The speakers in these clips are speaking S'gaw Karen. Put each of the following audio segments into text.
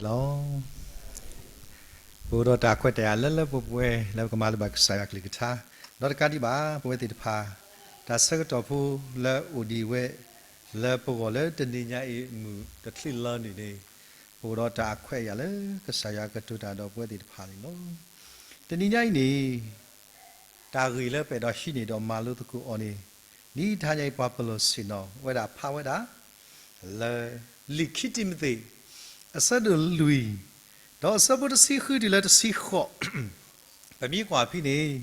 လီၤ. ပအိၣ်ဒီးတၢ်ခွဲးတၢ်ယာ်လၢလၢပှဲၤပှဲၤ လၢပကမၤလိဘၣ်ကစၢ်ယွၤကလုၢ်ကထါ, ဒီးတကးဒံးဘၣ် ပဝဲသ့ၣ်တဖၣ် တၢ်ဆၢကတီၢ်ဖိလၢအိၣ်ဒံးဝဲ လၢပဂီၢ်လၢတနံၤညါအံၤမုၢ်တချုးလီၤနုာ်န့ၣ်, ပအိၣ်ဒီးတၢ်အခွဲးအယာ်လၢကစၢ်ယွၤကတိၤတၢ်ဒီးပဝဲသ့ၣ်တဖၣ်န့ၣ်လီၤ. တနံၤညါအံၤန့ၣ် တၢ်ဂ့ၢ်လၢပအဲၣ်ဒိးဟံးန့ၢ်ဒီးမၤလိသကိးအီၤန့ၣ်, ဒ်တဟါညါအံၤပှၤပလီၢ်ဆ့ၣ်နီၤဝဲဒၣ်ဖးဝဲဒၣ် လၢ လံာ်ခံတံၤမသ့း အဆၢဒိၣ်လွံၢ် ဒီးအဆၢဖိတဆံဃုတုၤလၢတဆံဃိး, ပမ့ၢ်ကွၢ်ဖဲန့ၣ်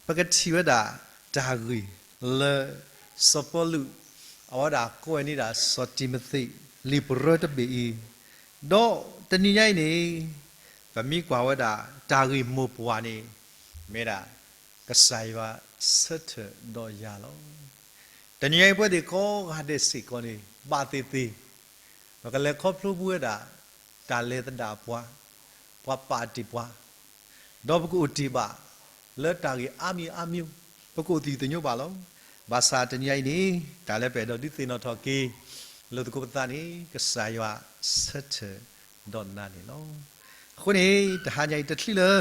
ပကထံၣ်ဝဲဒၣ်တၢ်ဂ့ၢ်လၢ စီၤပီလူး အဝဲဒၣ်ကွဲးန့ၢ်ဒၣ်စီၤတံၤမသ့း လံာ်ပရၢတဘ့ၣ်အံၤ, ဒီးတနံၤညါအံၤန့ၣ် ပမ့ၢ်ကွၢ်ဝဲဒၣ်တၢ်ဂ့ၢ်မိၢ်ပှၢ်န့ၣ် မ့ၢ်ဒၣ် ကစၢ်ယွၤဆၢထၢၣ်ဒီးယၤလီၤ. တနံၤညါအံၤပဝဲသ့ၣ်ကိးဂၤဒဲးစ့ၢ်ကီးန့ၣ် ဘၣ်သ့ၣ်သ့ၣ် ပကလဲၤခီဖျိပဝဲဒၣ် တၢ်လဲၤသဒၣ်ပှၤ, ပှၤပာ်တ့ၢ်ပှၤ, ဒီးပကအိၣ်တ့ၢ်ဘၣ် လၢတၢ်ဂ့ၢ်အါမံၤအါမံၤ, ပကအိၣ်သယုၢ်သညိဘၣ်လီၤ. ဘၣ်ဆၣ်တနံၤညါအံၤန့ၣ် တၢ်လၢပအဲၣ်ဒိးဒုးသ့ၣ်နီၣ်ထီၣ်က့ၤ လိာ်သကိးပသးန့ၣ် ကစၢ်ယွၤဆၢထၢၣ်ဒီးနၤန့ၣ်လီၤ. အဃိန့ၣ် တဟါညါအံၤတချုးလၢ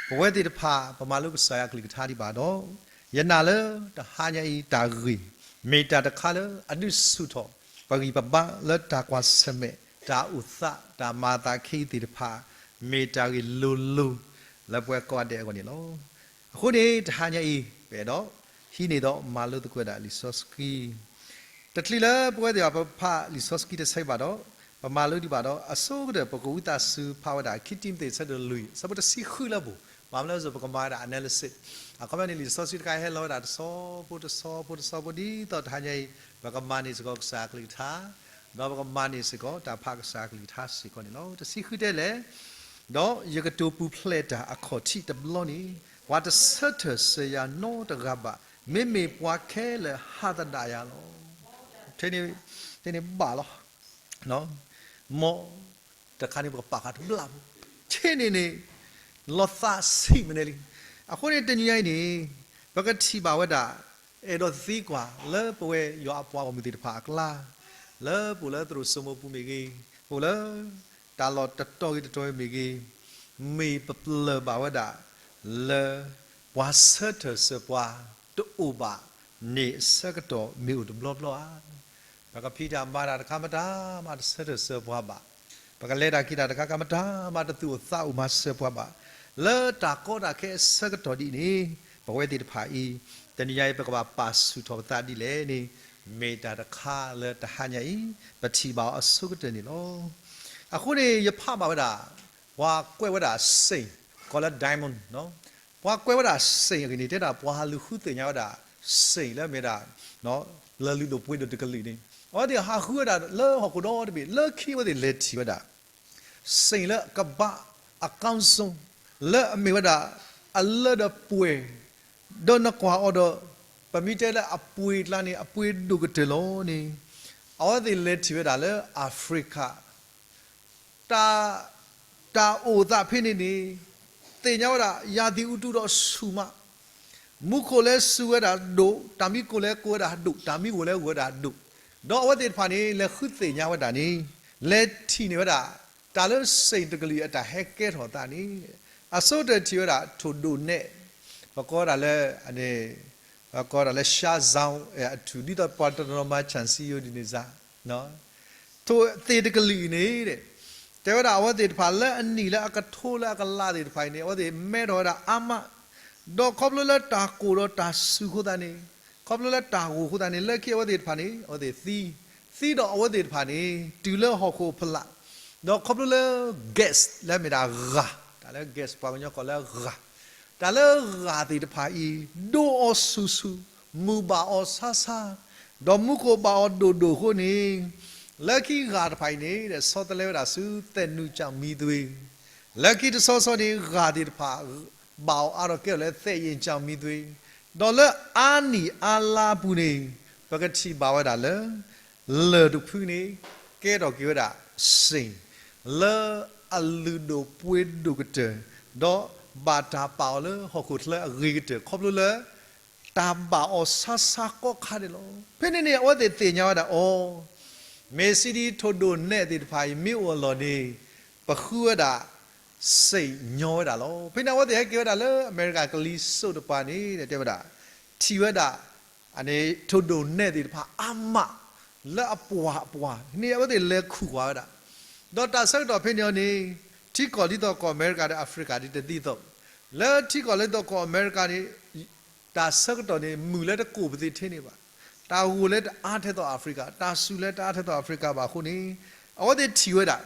ပဝဲသ့ၣ်တဖၣ် ပမၤလိကစၢ်ယွၤကလုၢ်ကထါဒံးဘၣ်ဒီး, ယနာ်လၢတဟါညါအံၤတၢ်ဂ့ၢ် မ့ၢ်တၢ်တခါလၢအဒုးဆူၣ်ထီၣ် ပဂံၢ်ပဘါလၢတၢ်ကွၢ်ဆၢၣ်မဲာ်, တၢ်အိၣ်သး, တၢ်မၤအသးခဲအံၤသ့ၣ်တဖၣ် မ့ၢ်တၢ်ဂ့ၢ်လိၤလိၤ လၢပဝဲကိးဂၤဒဲးအဂီၢ်န့ၣ်လီၤ. အဃိန့ၣ် တဟါညါအံၤ ပအဲၣ်ဒိးဟံးန့ၢ်ဒီးမၤလိသကိးဝဲဒၣ်လံာ်စီဆှံ တချုးလၢပဝဲသ့ၣ်တဖၣ်ပဖးလံာ်စီဆှံတဆၢဘၣ်ဒီး, ပမၤလိဒံးဘၣ်ဒီး အဆိကတၢၢ် ပကဝံသးစူၤဖးဝဲဒၣ် ခံတံၤမသ့း အဆၢဒိၣ်လွံၢ် အဆၢဖိတဆံဃုလၢအပူၤ, ဘၣ်မနုၤလဲၣ် ပကမၤဝဲဒၣ် analysis အခီပညီန့ၣ် လံာ်စီဆှံတခါဟဲလီၤဝဲဒၣ်တဆီဖိတဆီဖိတဆီဖိ ဒ်သိးတဟါညါအံၤ ပကမၤန့ၢ်စ့ၢ်ကီးကစၢ်အကလုၢ်ကထါ, ဒီးပကမၤန့ၢ်စ့ၢ်ကီးတၢ်ဖးကစၢ်အကလုၢ်ကထါစ့ၢ်ကီးန့ၣ်လီၤ. တဆံဃုတဲလဲၣ်, ဒီးယကတိၤပူၤဖျဲးတၢ်အခီၣ်ထံးတဘျီန့ၣ်, ပှၤတဆၢထၢၣ်စၢၤယၤနီတဂၤဘၣ်, မ့မ့ၢ်ပှၤခဲလၢာ်ဟးသဒၣ်ယၤလီၤ. ထဲန့ၣ်ဘၣ်လီၤ. မ်တခါန့ၣ် ပကပာ်ဃာ်တဘျီဖိ, ထဲန့ၣ်န့ၣ် လီၤသးဆံးမနုၤလံ. အဃိန့ၣ် တနံၤညါအံၤန့ၣ် ပကထံၣ်ဘၣ်ဝဲဒၣ် အဲၣ်ဒိးသံကွၢ်လၢပဝဲယွၤအပှၤဂီၢ်မုၢ်သ့ၣ်တဖၣ်အကျါ, လၢပအိၣ်လၢသရိာ်စိမိပူၤမ့ၢ်ဂ့ၤ, ပအိၣ်လၢ တၢ်လီၢ်တတီၤဂ့ၤတတီၤဂ့ၤမ့ၢ်ဂ့ၤ, မ့ၢ်ပပျၢၢ်ဘၣ်ဝဲဒၣ် လၢ ပှၤဆၢထၢၣ်စၢၤပှၤ တအိၣ်ဘၣ် န့ၢ်အဆၢကတီၢ်မ့ၢ်အိၣ်တဘျီဘျီဧါ. ပကဖံးတၢ်မၤတၢ်တခါမတၤမၤတဆၢထၢၣ်စၢၤပှၤဘၣ်. ပကလဲၤတၢ်က့ၤတၢ်တခါခါမတၤမၤတသူၣ်အိၣ်သးအိၣ်မၤစၢၤပှၤဘၣ်. လၢတၢ်ကီတၢ်ခဲအဆၢကတီၢ်ဒ်အံၤန့ၣ် ပဝဲသ့ၣ်တဖၣ်အံၤ တနံၤညါအံၤ ပကဘၣ်ပာ်ဆူၣ်ထီၣ်ပသးဒ်လဲၣ်န့ၣ် မ့ၢ်တၢ်တခါလၢတဟါညါအံၤ ပထံၣ်ဘၣ်အီၤအဆိကတၢၢ်န့ၣ်လီၤ. အဃိန့ၣ် ယဖးဘၣ်ဝဲဒၣ် ပှၤကွဲးဝဲဒၣ် saint ကိးလၢ diamond ပှၤကွဲးဝဲဒၣ် saint အဂ့ၢ်န့ၣ် တဲဒၣ်ပှၤဟးလူၤဃုသ့ၣ်ညါဝဲဒၣ် saint လၢမ့ၢ်ဒၣ် လၢၢ်လုၢ်ဒိၣ်ပှ့ၤဒိၣ်တကလုာ်န့ၣ် အဝဲသ့ၣ်ဟးဃုဝဲဒၣ်လၢဟီၣ်ခိၣ်ဒီတဘ့ၣ် လၢခံအဝဲသ့ၣ်လဲၤထံၣ်ဝဲဒၣ် saint လၢကဘၣ်အကီၢ်စိ လၢအမ့ၢ်ဝဲဒၣ် အလၢဒီးပှဲၤ ဒီးနကွၢ်အီၤဒီး ပမ့ၢ်တဲလၢအပှ့ၤကျါန့ၣ် အပှ့ၤဒိၣ်ကတၢၢ်လီၤန့ၣ် အဝဲသ့ၣ်လဲၤထံၣ်ဝဲဒၣ်လၢ Africa တၢ် တၢ်အိၣ်သးဖဲန့ၣ်န့ၣ် သ့ၣ်ညါဝဲဒၣ် ရာသီဥတုဒီးဆူၣ်မး, မူခိၣ်လဲၤစူၤဝဲဒၣ်ဒိၣ်, တၢ်မံကိၣ်လဲၤကိၣ်ဝဲဒၣ်ဒိၣ်, တၢ်မံဂိၢ်လဲၤဂိၢ်ဝဲဒၣ်ဒိၣ်, ဒီးအဝဲသ့ၣ်တဖၣ်န့ၣ် လဲၤဃုသ့ၣ်ညါဝဲဒၣ်န့ၣ် လဲၤထံၣ်န့ၢ်ဝဲဒၣ် တၢ်လၢ saint တကလုာ်အတၢ်ဟဲကဲထီၣ်သးန့ၣ် အဆိကတၢၢ်ထံၣ်ဝဲဒၣ် ထိၣ်ဒိၣ်နဲၣ်, ပကိးဒၣ်လၢ ပကိးဒၣ်လၢ ရှါဇီ အထူၣ် ဒ်သိးပှၤတနီၤနီၤမၤ ဆၣ်စံယိၤဒ်န့ၣ်စ့ၢ် ထိၣ်သ့ၣ်တကလုာ်အံၤန့ၣ် တဲဝဲဒၣ်အဝဲသ့ၣ်တဖၣ်လၢအနံၣ်လၢအကထိလၢအကလးသ့ၣ်တဖၣ်အံၤန့ၣ် အဝဲသ့ၣ်မဲထီၣ်ဝဲဒၣ်အါမး, ဒီးခီဖျိလၢတၢ်ကိၢ်ဒီးတၢ်စူၤအဃိသတးန့ၣ်, ခီဖျိလၢတၢ်ဂိၢ်အဃိသတးန့ၣ် လၢခံအဝဲသ့ၣ်တဖၣ်န့ၣ် အဝဲသ့ၣ်သံ, သံဒီးအဝဲသ့ၣ်တဖၣ်န့ၣ် တုၤလၢဟီၣ်ခိၣ်ဖလး, ဒီးခီဖျိလၢ gas လၢမ့ၢ်ဒၣ်ဂၢ်, တၢ်လၢ gas ပှၤကညီကိးလၢဂၢ်, တၢ်လၢဂၢ်သ့ၣ်တဖၣ်အံၤ ဒိၣ်အီၤဆူၣ်ဆူၣ်, မုၢ်ဘၣ်အီၤဆါဆါ, ဒီးမူခိၣ်ဘၣ်အီၤဒိၣ်ဒိၣ်အဃိန့ၣ်, လၢခံဂၢ်တဖၣ်အံၤန့ၣ် ဆီတလဲဝဲဒၣ်ဆူသဲးနုာ်ကၠီၣ်မံသွ့, လၢခံတဆီဆီန့ၣ် ဂၢ်သ့ၣ်တဖၣ် ဘၣ်အီၤအါထီၣ်ကဲထီၣ်လၢသဲးယံာ်ကၠီၣ်မံသွ့, ဒီးလၢအါနံၣ်အါလါအပူၤန့ၣ် ပကထံၣ်ဘၣ်ဝဲဒၣ်လၢ လၢၢ်တဖုန့ၣ် ကဲထီၣ်က့ၤဝဲဒၣ် saint လၢအလုၢ်ဒိၣ်ပှ့ၤဒိၣ်ကတၢၢ်, ဒီးဘၣ်တၢ်ပာ်အီၤလၢဟီၣ်ခိၣ်ချၢအဂ့ၤကတၢၢ် ခီဖျိလၢ တၢ်ဘၣ်အီၤဆါဆါကိးခါန့ၣ်လီၤ. ဖဲန့ၣ်န့ၣ် အဝဲသ့ၣ်သ့ၣ်ညါဝဲဒၣ်အီၤ, မ့ၢ်စံးဒ်ထိၣ်ဒိၣ်နဲၣ်သ့ၣ်တဖၣ်အံၤ မ့ၢ်အိၣ်အလီၢ်န့ၣ် ပဃုဝဲဒၣ် စံၣ်ညီၣ်ဝဲဒၣ်လီၤ. ဖဲန့ၣ်အဝဲသ့ၣ်ဟဲက့ၤဝဲဒၣ်လၢအမဲရကၤကလံၤစိးတပၤန့ၣ် တဲဝဲဒၣ် ထံၣ်ဝဲဒၣ် ထိၣ်ဒိၣ်နဲၣ်သ့ၣ်တဖၣ်အါမး လၢအပှၢ်အပှၢ်န့ၣ် အဝဲသ့ၣ်လဲၤခူၣ်ကွၢ်ဝဲဒၣ်, ဒီးတၢ်ဆၢကတီၢ်ဖဲန့ၣ်အီၤန့ၣ် ထံကီၢ်ဒ်သိးကီၢ်အမဲရကၤဒီးအၤဖရံကၤဒ်တသ့သိး, လၢထံကီၢ်လၢဒ်သိးကီၢ်အမဲရကၤန့ၣ် တၢ်ဆၢကတီၢ်န့ၣ် မုၢ်လၢတကိၢ်ပသ့ၣ်ထဲန့ၣ်ဘၣ်, တၢ်ဂိၢ်လၢတအါထဲသိးအၤဖရံကၤ, တၢ်စူၢ်လၢတအါထဲသိးအၤဖရံကၤဘၣ်အဃိန့ၣ် အဝဲသ့ၣ်ထံၣ်ဝဲဒၣ်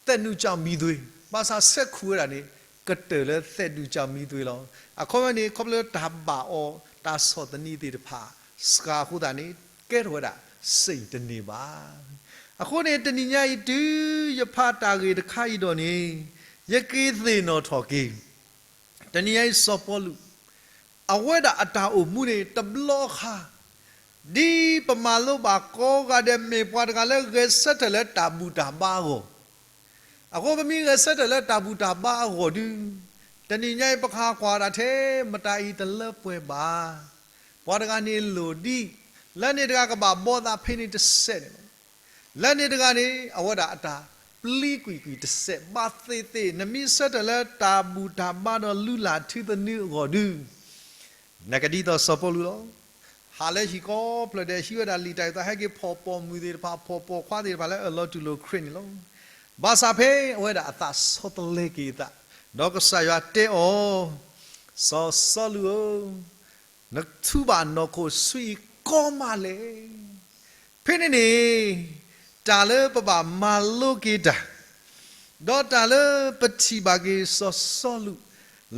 သဲးဒူၣ်ကၠီမံသွ့, ဘၣ်ဆၣ်ဆဲးခူၣ်ဝဲဒၣ်န့ၣ် ကတၢၢ်လၢသဲးဒူၣ်ကၠီမံသွ့လီၤ. အခီပညီန့ၣ် ခီဖျိလၢတၢ်ဘၣ်အီၤ တၢ်ဆီၣ်သနံးသ့ၣ်တဖၣ် စှၤအဃိသတးန့ၣ် ကဲထီၣ်ဝဲဒၣ် စံၣ်တန့ၢ်ဘၣ်. အဃိန့ၣ် တနံၤညါအံၤ တုၤယဖးတၢ်ဂ့ၢ်တခါအံၤဒီးန့ၣ် ယက့ၤသ့ၣ်နီၣ်ထီၣ်က့ၤ တနံၤညါအံၤ စီၤပီလူး အဝဲဒၣ်အတၢ်အိၣ်မူန့ၣ် တဘျီခါ ဒ်ပမၤလိဘၣ်ကိးဂၤဒဲး မ့ၢ်ပှၤတဂၤလၢဂဲၤဆၢထၢၣ်လၢတၢ်ဘူၣ်တၢ်ဘါအဂီၢ်, အဃိပမ့ၢ်ဂဲၤဆၢထၢၣ်လၢတၢ်ဘူၣ်တၢ်ဘါအဂီၢ်ဒုး, တနံၤညါအံၤ ပကဟးကွၢ်ဒၣ်ထဲ မတၤအံၤတလၢပှဲၤဘၣ်, ပှၤတဂၤန့ၣ်လိၣ်ဒံး, လၢန့ၣ်တဂၤကဘၣ်ဘီသးဖဲန့ၣ်တစဲးန့ၣ်လီၤ. လၢန့ၣ်တဂၤန့ၣ် အဝဲဒၣ်အတၢ်ပျံၤကွံာ်ကွံာ်တစဲးဘၣ်သ့ၣ်သ့ၣ်, နမ့ၢ်ဆၢထၢၣ်လၢတၢ်ဘူၣ်တၢ်ဘါဒီးလုၢ်လၢ်ထူသနူအဂီၢ်ဒုး, နကဒ်သိးစီၤပီလူးလီၤ. ဟးလၢဟံၣ်ကိးဖျၢၣ်ဒဲး ဟံးဝဲဒၣ်လံာ်တၢ်အုၣ်သး ဟဲက့ၤဖီၣ်ပိာ်မုၣ်သ့ၣ်တဖၣ် ဖီၣ်ပိာ်ခွါသ့ၣ်တဖၣ်လၢအၢၣ်လီၤတူၢ်လိာ်ခရံာ်န့ၣ်လီၤ. ဘၣ်ဆၣ်ဖဲအဝဲဒၣ်အသးဆီတလဲက့ၤအသး, ဒီးကစၢ်ယွၤတဲအီၤ, စီၤစီလူးဧၢ, နထူးဘၣ်နီၢ်ခိၣ်ဆူအံၤကီမးလဲၣ်. ဖဲန့ၣ်န့ၣ် တၢ်လၢပဘၣ်မၤလိက့ၤတၢ်, ဒီးတၢ်လၢပထံၣ်ဘၣ်က့ၤစီၤစီလူး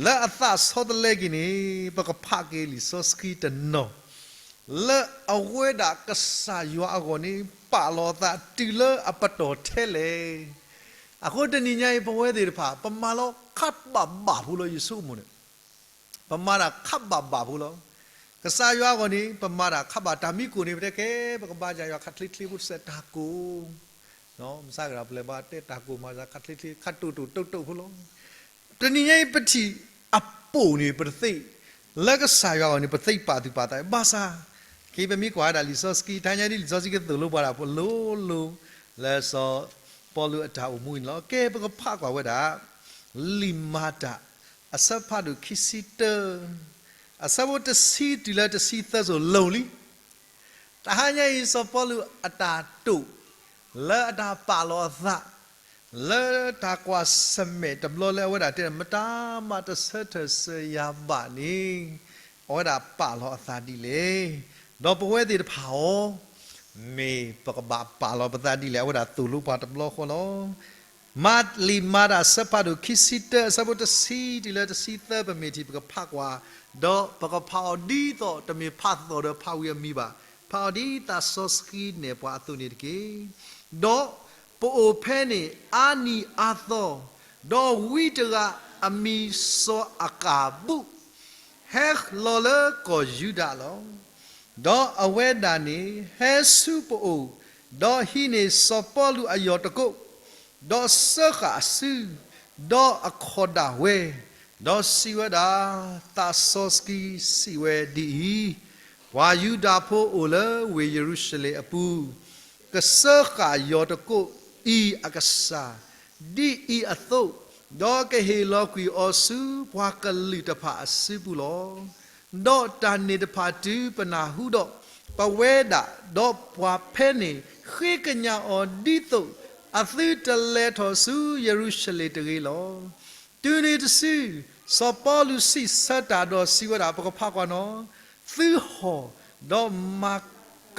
လၢအသးဆီတလဲက့ၤန့ၣ် ပကဖးက့ၤလံာ်စီဆှံတနီၤ လၢအဝဲဒၣ်ကစၢ်ယွၤအဂီၢ်န့ၣ် ပာ်လီၤအသးတုၤလၢအပတီၢ်ထဲလဲၣ်. အဃိတနံၤညါအံၤ ပဝဲသ့ၣ်တဖၣ် ပမၤလီၤခါဘၣ်ဘၣ်ဖိလီၤ ယဆိကမိၣ်န့ၣ် ပမၤတၢ်ခါဘၣ်ဘၣ်ဖိလီၤ. ကစၢ်ယွၤအဂီၢ်န့ၣ် ပမၤတၢ်ခါဘၣ် တၢ်မံကိၣ်န့ၣ် ပတဲကဲ ပကဘါယွၤခးချ့ချ့ဖိတစဲးတၢ်ကိၣ် မဆါကရၢပလဲၤဘၣ်တဲတၢ်ကိၣ်မၤစၢ်ခးချ့ချ့ ခးတိၢ်တိၢ်တိၢ်တိၢ်ဖိလီၤ. တနံၤညါအံၤပထံၣ်အပိၣ်န့ၣ် ပတသ့ လၢကစၢ်ယွၤအဂီၢ်န့ၣ် ပသ့ပာ်သူၣ်ပာ်သး ဘၣ်ဆၣ် က့ၤပမ့ၢ်ကွၢ်ဝဲဒၣ်လံာ်စီဆှံ တနံၤညါဒ်လံာ်စီဆှံကသိၣ်လိပှၤဒၣ်ပလိၤလိၤ လၢစီၤပီလူးအတၢ်အိၣ်မူန့ၣ်လီၤ. ကဲပကဖးကွၢ်ဝဲဒၣ် လံာ်မၤတၢ် အဆၢဖးဒိၣ်ခံဆံတၢ အဆၢဖိတဆံတုၤလၢတဆံသၢစိၤလိၤလံ တဟါညါအံၤ စီၤပီလူးအတၢ်တိာ် လၢအတၢ်ပာ်လီၤအသး လၢတၢ်ကွၢ်ဆၢၣ်မဲာ်တဘျီလၢအဝဲဒၣ်တဲ မတၤမၤတဆၢထၢၣ်စၢၤယၤဘၣ်န့ၣ် အဝဲဒၣ်ပာ်လီၤအသးဒ်လဲၣ်. ဒီးပဝဲသ့ၣ်တဖၣ်အီၤ မ့ၢ်ပကဘၣ်ပာ်လီၤပသးဒ်လဲၣ် အဝဲဒၣ်သိၣ်လိပှၤတဘျီဃီလီၤ. မၤလံာ်မၤတၢ်အဆၢဖးဒိၣ်ခံဆံတၢ အဆၢဖိတဆံတုၤလၢတဆံသၢ ပမ့ၢ်ထံၣ်ပကဖးကွၢ်, ဒီးပကဖးအီၤဒ်သိး တမ့ၢ်ဖးသီၣ်ဒီးဖးဝံၤအမံၤဘၣ်. ဖးအီၤဒ်သးစီဆှံနဲၣ်ပှၤအသိးန့ၣ်တက့ၢ်. ဒီးပအိၣ်ဖဲန့ၣ်အါနံၤအါသီ, ဒီးဝံတဂၤအမံၤစီၤအကၤဘူၣ် ဟဲလီၤလၢကီၢ်ယူဒၤလီၤ. ဒီးအဝဲဒၣ်န့ၣ် ဟဲဆူပအိၣ်, ဒီးဟံးန့ၢ်စီၤပီလူးအယီၢ်တကိး, ဒီးစၢဃာ်အစု, ဒီးအခီၣ်ဒၣ်ဝဲ, ဒီးစံးဝဲဒၣ်, သးစီဆှံစံးဝဲဒ်အံၤ, ပှၤယူဒၤဖိအိၣ်လၢဝ့ၢ်ယရူၤၡလ့ၣ်အပူၤ, ကစၢဃာ်ယီၢ်တကိးအံၤအကစၢ်, ဒ်အံၤအသိး, ဒီးကဟ့ၣ်လီၤကွံာ်အီၤဆူပှၤကလုာ်တဖၣ်အစုပူၤလီၤ. ဒီးတၢ်န့ၣ်တဖၣ်တုၤပနၢ်ဟူဒီး, ပဝဲဒၣ်ဒီးပှၤဖဲန့ၣ်ဃ့ကညးအီၤဒ်သိး အသုတလဲၤထီၣ်ဆူယရူၤၡလ့ၣ်တဂ့ၤလီၤ. တုၤနုၤတစု, စီၤပီလူးစံးဆၢတၢ်ဒီးစံးဝဲဒၣ်, ပကဖးကွၢ်နီၤ, သုဟီၣ်, ဒီးမၤ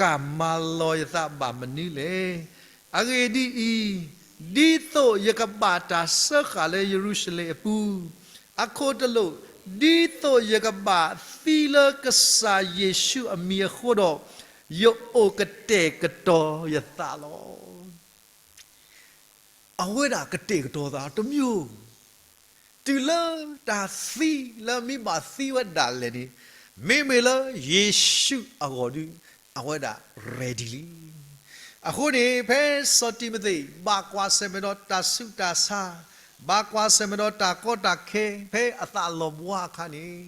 ကၢ်မၤလီၤယသးဘၣ်မနုၤလဲၣ်. အဂ့ၢ်ဒ်အံၤ, ဒ်သိးယကဘၣ်တၢ်စၢဃာ်လၢယရူၤၡလ့ၣ်အပူၤ, အခိၣ်တလိာ်, ဒ်သိးယကဘၣ်သံလၢကစၢ်ယ့ၣ်ၡူးအမံၤအဃိဒီး, ယအိၣ်ကတဲာ်ကတီၤယသးလီၤ. အဝဲဒၣ်ကတဲာ်ကတီၤသးတမံၤ, တုၤလၢတၢ်သံလၢမ့ၢ်ဘၣ်သံဝဲဒၣ်လဲာ်န့ၣ်, မ့မ့ၢ်လၢယ့ၣ်ၡူးအဂီၢ်ဒုး, အဝဲဒၣ် ready လံ. အဃိန့ၣ် ဖဲစီၤတံၤမသ့း ဘၣ်ကွၢ်ဆၢၣ်မဲာ်ဒီးတၢ်ဆူးတၢ်ဆါ, ဘၣ်ကွၢ်ဆၢၣ်မဲာ်ဒီးတၢ်ကီတၢ်ခဲ ဖဲအသးလီၤဘှါအခါန့ၣ်,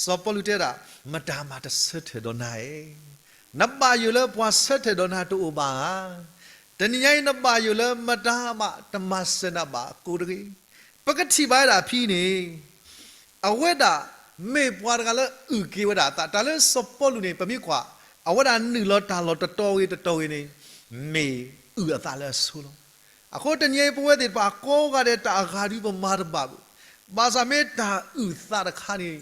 စီၤပီလူးတဲဒၣ်, မတၤမၤတဆၢထၢၣ်ဒီးနၤဧၢ, နဘၣ်ယိၣ်လၢပှၤဆၢထၢၣ်ဒီးနၤတအိၣ်ဘၣ်ဧါ. တနံၤညါအံၤနဘၣ်ယိၣ်လၢမတၤမးတမၤစၢၤနၤဘၣ်ကိးတဂ့ၤ. ပကထံၣ်ဘၣ်ဝဲဒၣ်ဖဲန့ၣ် အဝဲဒၣ်မ့ၢ်ပှၤတဂၤလၢအုၣ်က့ၤဝဲဒၣ်အသး, တၢ်လၢစီၤပီလူးန့ၣ် ပမ့ၢ်ကွၢ် အဝဲဒၣ်နုာ်လီၤတၢ်လီၢ်တတီၤဂ့ၤတတီၤဂ့ၤန့ၣ် မ့ၢ်အုၣ်အသးလၢအဆိလီၤ. အဃိတနံၤအံၤပဝဲသ့ၣ်တဖၣ်ကိးဂၤဒဲး တၢ်အဂၤဒုးပမၤတဘၣ်ဘၣ်. ဘၣ်ဆၣ်မ့ၢ်တၢ်အုၣ်သးတခါန့ၣ်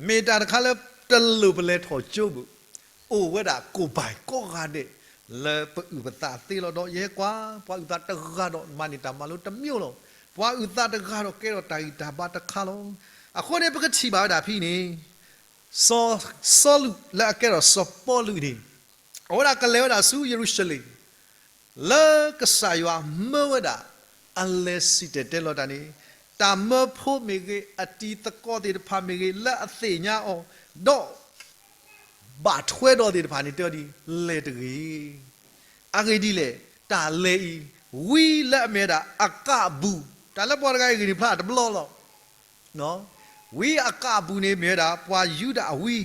မ့ၢ်တၢ်တခါလၢတလိၣ်ပလဲၤထီၣ်ကၠိဘၣ်. အိၣ်ဝဲဒၣ်ကိၢ်ဘၣ်ကိးဂၤဒဲး လၢပအုၣ်ပသးသ့လီၤ. ဒီးယဟဲကွၢ် ပှၤအုၣ်သးတဂၤဒီးမၤန့ၢ်တၢ်မၤလိတမံၤလီၤ. ပှၤအုၣ်သးတဂၤဒီးကဲထီၣ်တၢ်ဂံၢ်တၢ်ဘါတခါလီၤ. အဃိန့ၣ် ပကထံၣ်ဘၣ်ဝဲဒၣ်ဖဲန့ၣ် စီၤစီလူးလၢအကဲထီၣ်စီၤပီလူးန့ၣ် အဝဲဒၣ်ကလဲၤဝဲဒၣ်ဆူယရူၤၡလ့ၣ် လၢကစၢ်ယွၤမၢဝဲဒၣ် အလဲၤစံၣ်တဲၤတဲလီၤတၢ်န့ၣ် တၢ်မၢဖိမ့ၢ်ဂ့ၤ အတံၤသကိးသ့ၣ်တဖၣ်မ့ၢ်ဂ့ၤ လၢအသ့ၣ်ညါအီၤ ဒီး ဘၣ်ထွဲဒီးသ့ၣ်တဖၣ်န့ၣ် တဲအီၤဒ်လဲၣ်တဂ့ၤ. အဂ့ၢ်ဒ်လဲၣ်, တၢ်လဲၤအံၤ ဝံလၢအမ့ၢ်ဝဲဒၣ်အကးအဘူး, တၢ်လၢပှၤတဂၤအံၤဂ့ၢ်န့ၣ်ဖျါတဘျီလီၤ. ဝံအကးအဘူးန့ၣ်မ့ၢ်ဝဲဒၣ် ပှၤယူဒၤအဝံ,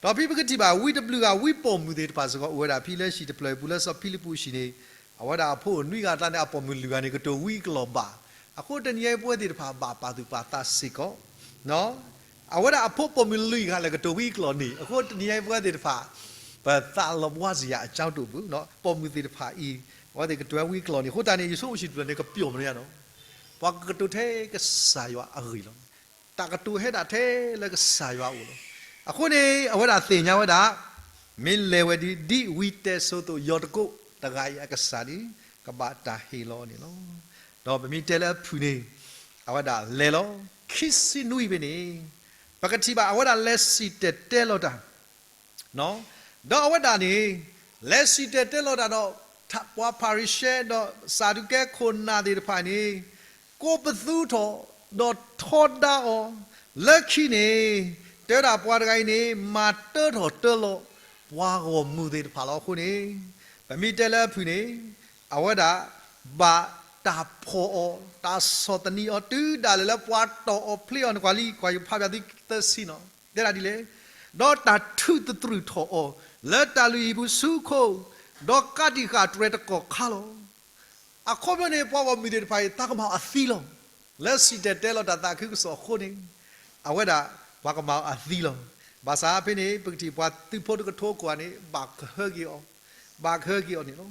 ဒီးဖဲပကထံၣ်ဘၣ်ဝံတဘျုးဂၤ ဝံပိာ်မုၣ်သ့ၣ်တဖၣ်စ့ၢ်ကီး အိၣ်ဝဲဒၣ်ဖဲလၢဟံၣ်တဖျၢၣ်အပူၤလၢစီၤဖံလံးပူးအဟံၣ်န့ၣ်, အဝဲဒၣ်အဖိအိၣ်နွံဂၤအကျါန့ၣ် အပိာ်မုၣ်လွံၢ်ဂၤန့ၣ် ကတိၤဝံအကလီၢ်ဘၣ်. အဃိတနံၤအံၤပဝဲသ့ၣ်တဖၣ်ဘၣ်ပာ်သူၣ်ပာ်သးစ့ၢ်ကီး အဝဲဒၣ်အဖိပိာ်မုၣ်လွံၢ်ဂၤလၢကတိၤဝံအကလီၢ်န့ၣ်, အဃိတနံၤအံၤပဝဲသ့ၣ်တဖၣ် ပသးလီၤဘှါစ့ၢ်ယၤအကၠီတိၣ်ပူၤ, ပိာ်မုၣ်သ့ၣ်တဖၣ်အံၤ အဝဲသ့ၣ်ကတိၤဝံအကလီၢ်န့ၣ်, အဃိသတးန့ၣ် ယဆိကမိၣ်ဟံၣ်တဖျၢၣ်န့ၣ် ကပျီၣ်မနုၤညါနီၤ, ပှၤကကတိၤထဲကစၢ်ယွၤအဂ့ၢ်လီၤ. တၢ်ကတိၤဟဲဒၣ်ထဲလၢကစၢ်ယွၤအအိၣ်လီၤ. အဃိန့ၣ် အဝဲဒၣ်သ့ၣ်ညါဝဲဒၣ် မ့ၢ်လဲၤဝဲဒ် ဒ်ဝံတဲစိၤအသိး ယီၤတကိးတဂၤအံၤအကစၢ်န့ၣ် ကဘၣ်တၢ်ဟ့ၣ်လီၤအီၤန့ၣ်လီၤ. ဒီးပမ့ၢ်တဲလၢအဖုၣ်န့ၣ် အဝဲဒၣ်လဲၤလီၤ ခံဆံနွံဖဲန့ၣ်, ပကထံၣ်ဘၣ်အဝဲဒၣ်လဲၤစံၣ်တဲၤတဲလီၤတၢ် ဒီးအဝဲဒၣ်န့ၣ် လဲၤစံၣ်တဲၤတဲလီၤတၢ်ဒီး ပှၤဖၤရံၤၡဲဒီးစၤဒူးကဲခိၣ်နၢ်သ့ၣ်တဖၣ်န့ၣ် ကိးပသူထီၣ် ဒီးထီဒါအီၤ, လၢခံန့ၣ် တဲဝဲဒၣ်ပှၤတဂၤအံၤန့ၣ် မၤတၢထီၣ်တၢလီၤ ပှၤဂီၢ်မုၢ်သ့ၣ်တဖၣ်လီၤ. အဃိန့ၣ် ပမ့ၢ်တဲလၢအဖုၣ်န့ၣ် အဝဲဒၣ် ဘၣ်တၢ်ဖီၣ်အီၤ တၢ်ဆီၣ်သနံးအီၤ တုၤဒၣ်လဲာ်လၢပှၤတီၢ်အီၤဖျ့အီၤန့ၣ် ကွၢ်လံ ကွၢ်ယဖးပၠးသုသၢဆံနီၤ တဲဒၣ်ဒ်လဲၣ်, ဒီးတၢ်ထုးသတြူာ်ထီၣ်အီၤ လၢတၢ်လုၢ်ဟံၣ်ပူၤဆူခိၣ်, ဒီးကးတံာ်ဃာ်တြဲၤတကီၢ်ခါလီၤ. အခီပညီန့ၣ် ပှၤဂီၢ်မုၢ်သ့ၣ်တဖၣ်အံၤ သးကမၤအီၤအသံလီၤ. လၢစံၣ်တဲၤတဲလီၤတၢ်သးခုကစီၣ်အဃိန့ၣ် အဝဲဒၣ် ပှၤကမၤအီၤအသံလီၤ. ဘၣ်ဆၣ်ဖဲန့ၣ် ပကထံၣ်ပှၤသုးဖိတကထိခိၣ်ဧါန့ၣ် ဘၣ်ကဟၢက့ၤအီၤ, ဘၣ်ကဟၢက့ၤအီၤန့ၣ်လီၤ.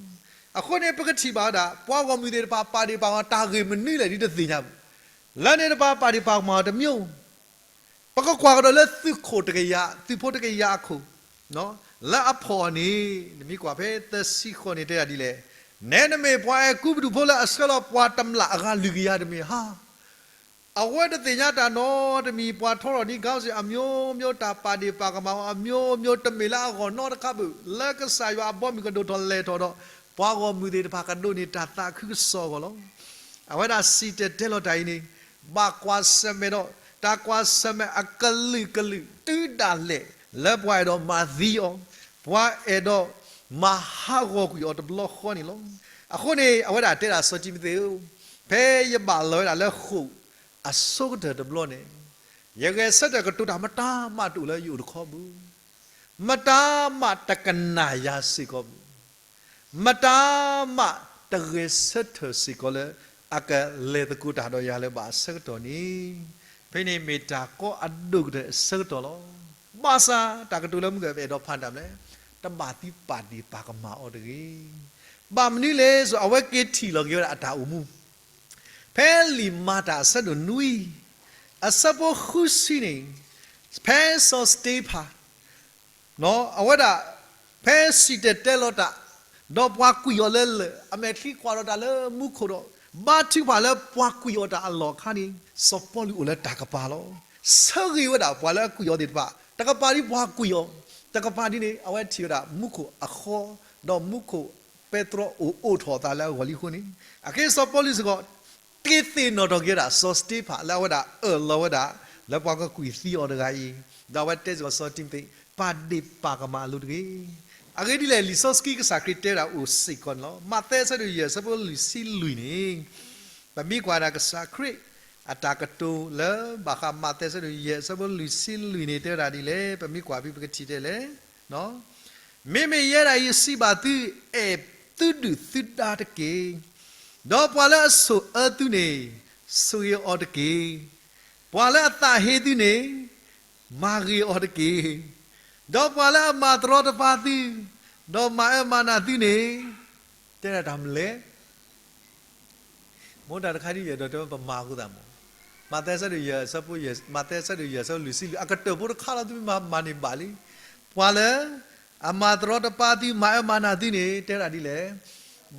အဃိန့ၣ် ပကထံၣ်ဘၣ်ဝဲဒၣ် ပှၤဂီၢ်မုၢ်သ့ၣ်တဖၣ် ပာ်ဒ့ၣ်ပာ်ကမၣ်တၢ်ဂ့ၢ်မနုၤလဲၣ်ဒ်တသ့ၣ်ညါဘၣ်. လၢန့ၣ်တဖၣ်ပာ်ဒ့ၣ်ပာ်ကမၣ်အီၤတမံၤ ပကကွၢ်ကဒီးလၢသုးခိၣ်တကယၤ, သုးဖိတကယၤအခိၣ်, လၢအဖီၣ်အီၤန့ၣ် နမ့ၢ်ကွၢ်ဖဲသၢဆံဃိးန့ၣ်တဲဒၣ်ဒ်လဲၣ်, နဲနမ့ၢ်ပှၤအဲၤကူပတူးဖိလၢအဆှၢလီၤပှၤတမျၢ်အဂၤလွံၢ်ကယၤတမ့ၢ်ဧါ. အဝဲတသ့ၣ်ညါတၢ်နီတမံၤ, ပှၤထီထီၣ်န့ၢ် ခေါင်းစဉ် အမျိုးမျိုး, တၢ်ပာ်ဒ့ၣ်ပာ်ကမၣ်အီၤ အမျိုးမျိုး တမ့ၢ်လၢအဂီၢ်နီတခါဘၣ်, လၢကစၢ်ယွၤအဘီအမုၢ်ကဒိၣ်ထီၣ်လဲၢ်ထီၣ်ဒီး ပှၤဂီၢ်မုၢ်သ့ၣ်တဖၣ်ကဒိးန့ၢ်တၢ်သးခုကစီၣ်အဂီၢ်လီၤ. အဝဲဒၣ်စံၣ်တဲၤတဲလီၤတၢ်အံၤန့ၣ် ဘၣ်ကွၢ်ဆၢၣ်မဲာ်ဒီး တၢ်ကွၢ်ဆၢၣ်မဲာ်အကလုာ်ကလုာ် တုၤဒၣ်လဲာ်လၢပှၤအဲၣ်ဒိးမၤသံအီၤ, ပှၤအဲၣ်ဒိးမၤဟးဂီၤကွံာ်အီၤတဘျီဃီန့ၣ်လီၤ. အဃိန့ၣ် အဝဲဒၣ်တဲဒၣ်စီၤတံၤမသ့းဧၢ, ဖဲယဘၣ်လီၤဝဲဒၣ်လၢဃိာ်အဆိကတၢၢ်တဘျီန့ၣ်, ယဂဲၤဆၢထၢၣ်ကတိၤတၢ်မတၤမးတအိၣ်လၢယအိၣ်တခီပူၤ, မတၤမးတကနၣ်ယၤစ့ၢ်ကီးပူၤ မတၤမးတဂဲၤဆၢထၢၣ်စ့ၢ်ကီးလၢ အကလဲၤသကိးတၢ်ဒီးယၤလၢၤဘၣ်အဆၢကတီၢ်န့ၣ်, ဖဲန့ၣ်မ့ၢ်တၢ်ကီအဒိၣ်ကတၢၢ်အဆၢကတီၢ်လီၤ. ဘၣ်ဆၣ်တၢ်ကတိၤလၢမုၢ်ဂီၤပအဲၣ်ဒိးဖးဒၣ်လဲၣ်, တဘၣ်သံပာ်ဒ့ၣ်ပာ်ကမၣ်အီၤတဂ့ၤ. ဘၣ်မနုၤလဲၣ်, အဝဲက့ၤထံၣ်လီၤက့ၤဝဲဒၣ်အတၢ်အိၣ်မူ ဖဲလံာ်မၤတၢ်အဆၢဒိၣ်နွံ အဆၢဖိဃုဆံန့ၣ်, ဖဲစီၤစတ့ဖၣ် အဝဲဒၣ် ဖဲစံၣ်တဲၤတဲလီၤတၢ်, ဒီးပှၤကွံာ်အီၤလၢလၢၢ်, အမဲာ်ချံကွၢ်ဒီးတၢ်လၢမူခိၣ်ဒီး, ဘါထုကဖၣ်လၢပှၤကွံာ်အီၤတၢ်အလီၢ်အခါန့ၣ်, စီၤပီလူးအိၣ်လၢတၢ်ကပၤလီၤ. ဆၢဂ့ၤဝဲဒၣ်ပှၤလၢအကွံာ်အီၤသ့ၣ်တဖၣ်, တကပၤဒ်ပှၤကွံာ်အီၤ, တကပၤဒ်န့ၣ် အဝဲထံၣ်ဝဲဒၣ်မူခိၣ်အဃီ, ဒီးမူခိၣ်ပဲတြီအိၣ်အိးထီၣ်အသးလၢအဂီၢ်လံအဃိန့ၣ်, အက့စီၤပီလူးစ့ၢ်ကီး တ့သ့ၣ်နီၣ်ထီၣ်က့ၤဝဲဒၣ် စီၤစတ့ဖၣ်လၢအဝဲဒၣ်အၢၣ်လီၤဝဲဒၣ် လၢပှၤကကွံာ်သံအီၤတဂၤအံၤ, ဒီးအဝဲတဲစ့ၢ်ကီးစီၤတံၤမသ့း ပာ်ဒ့ၣ်ပာ်ကမၣ်အလိၤတဂ့ၤ. အဂ့ၢ်ဒ်လဲၣ်, လံာ်စီဆှံကစၢ်ခရံာ်တဲဝဲဒၣ်အိၣ်စ့ၢ်ကီးန့ၣ်လီၤ. မးသဲအဆၢဒိၣ်ယဲၢ်အဆၢဖိလွံၢ်ဆံလွံၢ်န့ၣ်, ပမ့ၢ်ကွၢ်ဒၣ်ကစၢ်ခရံာ်အတၢ်ကတိၤလၢဘၣ်ဃးမးသဲအဆၢဒိၣ်ယဲၢ်အဆၢဖိလွံၢ်ဆံလွံၢ်န့ၣ် တဲဝဲဒၣ်ဒ်လဲၣ်, ပမ့ၢ်ကွၢ်ဖဲပကထံၣ်တဲလဲၣ် မ့မ့ၢ်ယဲဒၣ်အံၤစံးဘၣ်သု, အဲၣ် သုဒုၣ်သုဒါတက့ၢ်. ဒီးပှၤလၢအဆိၣ်အၢသုန့ၣ်, ဆိၣ်ဂ့ၤအီၤတက့ၢ်. ပှၤလၢအသးဟ့သုန့ၣ်, မၤဂ့ၤအီၤတက့ၢ်. ဒီးပှၤလၢအမၤတရီတပါသု, ဒီးမၤအၢမၤနးသုန့ၣ်, တဲဒၣ်တၢ်မနုၤလဲၣ်. မိၢ်တၢ်တခါဒ်ယအဲၣ်ဒိးတဲပမၤအဃိသတးမး, မးသဲဆၢဒိၣ်ယဲၢ်ဆၢဖိယဲၢ်, မးသဲဆၢဒိၣ်ယဲၢ်ဆၢဖိလွံၢ်ဆံလွံၢ်, အကတၢၢ်ဖိတခါလီၤ သုမ့ၢ်မၤန့ၢ်ဘၣ်လံ. ပှၤလၢအမၤတရီတပါသု မၤအၢမၤနးသုန့ၣ် တဲဒၣ်ဒ်လဲၣ်,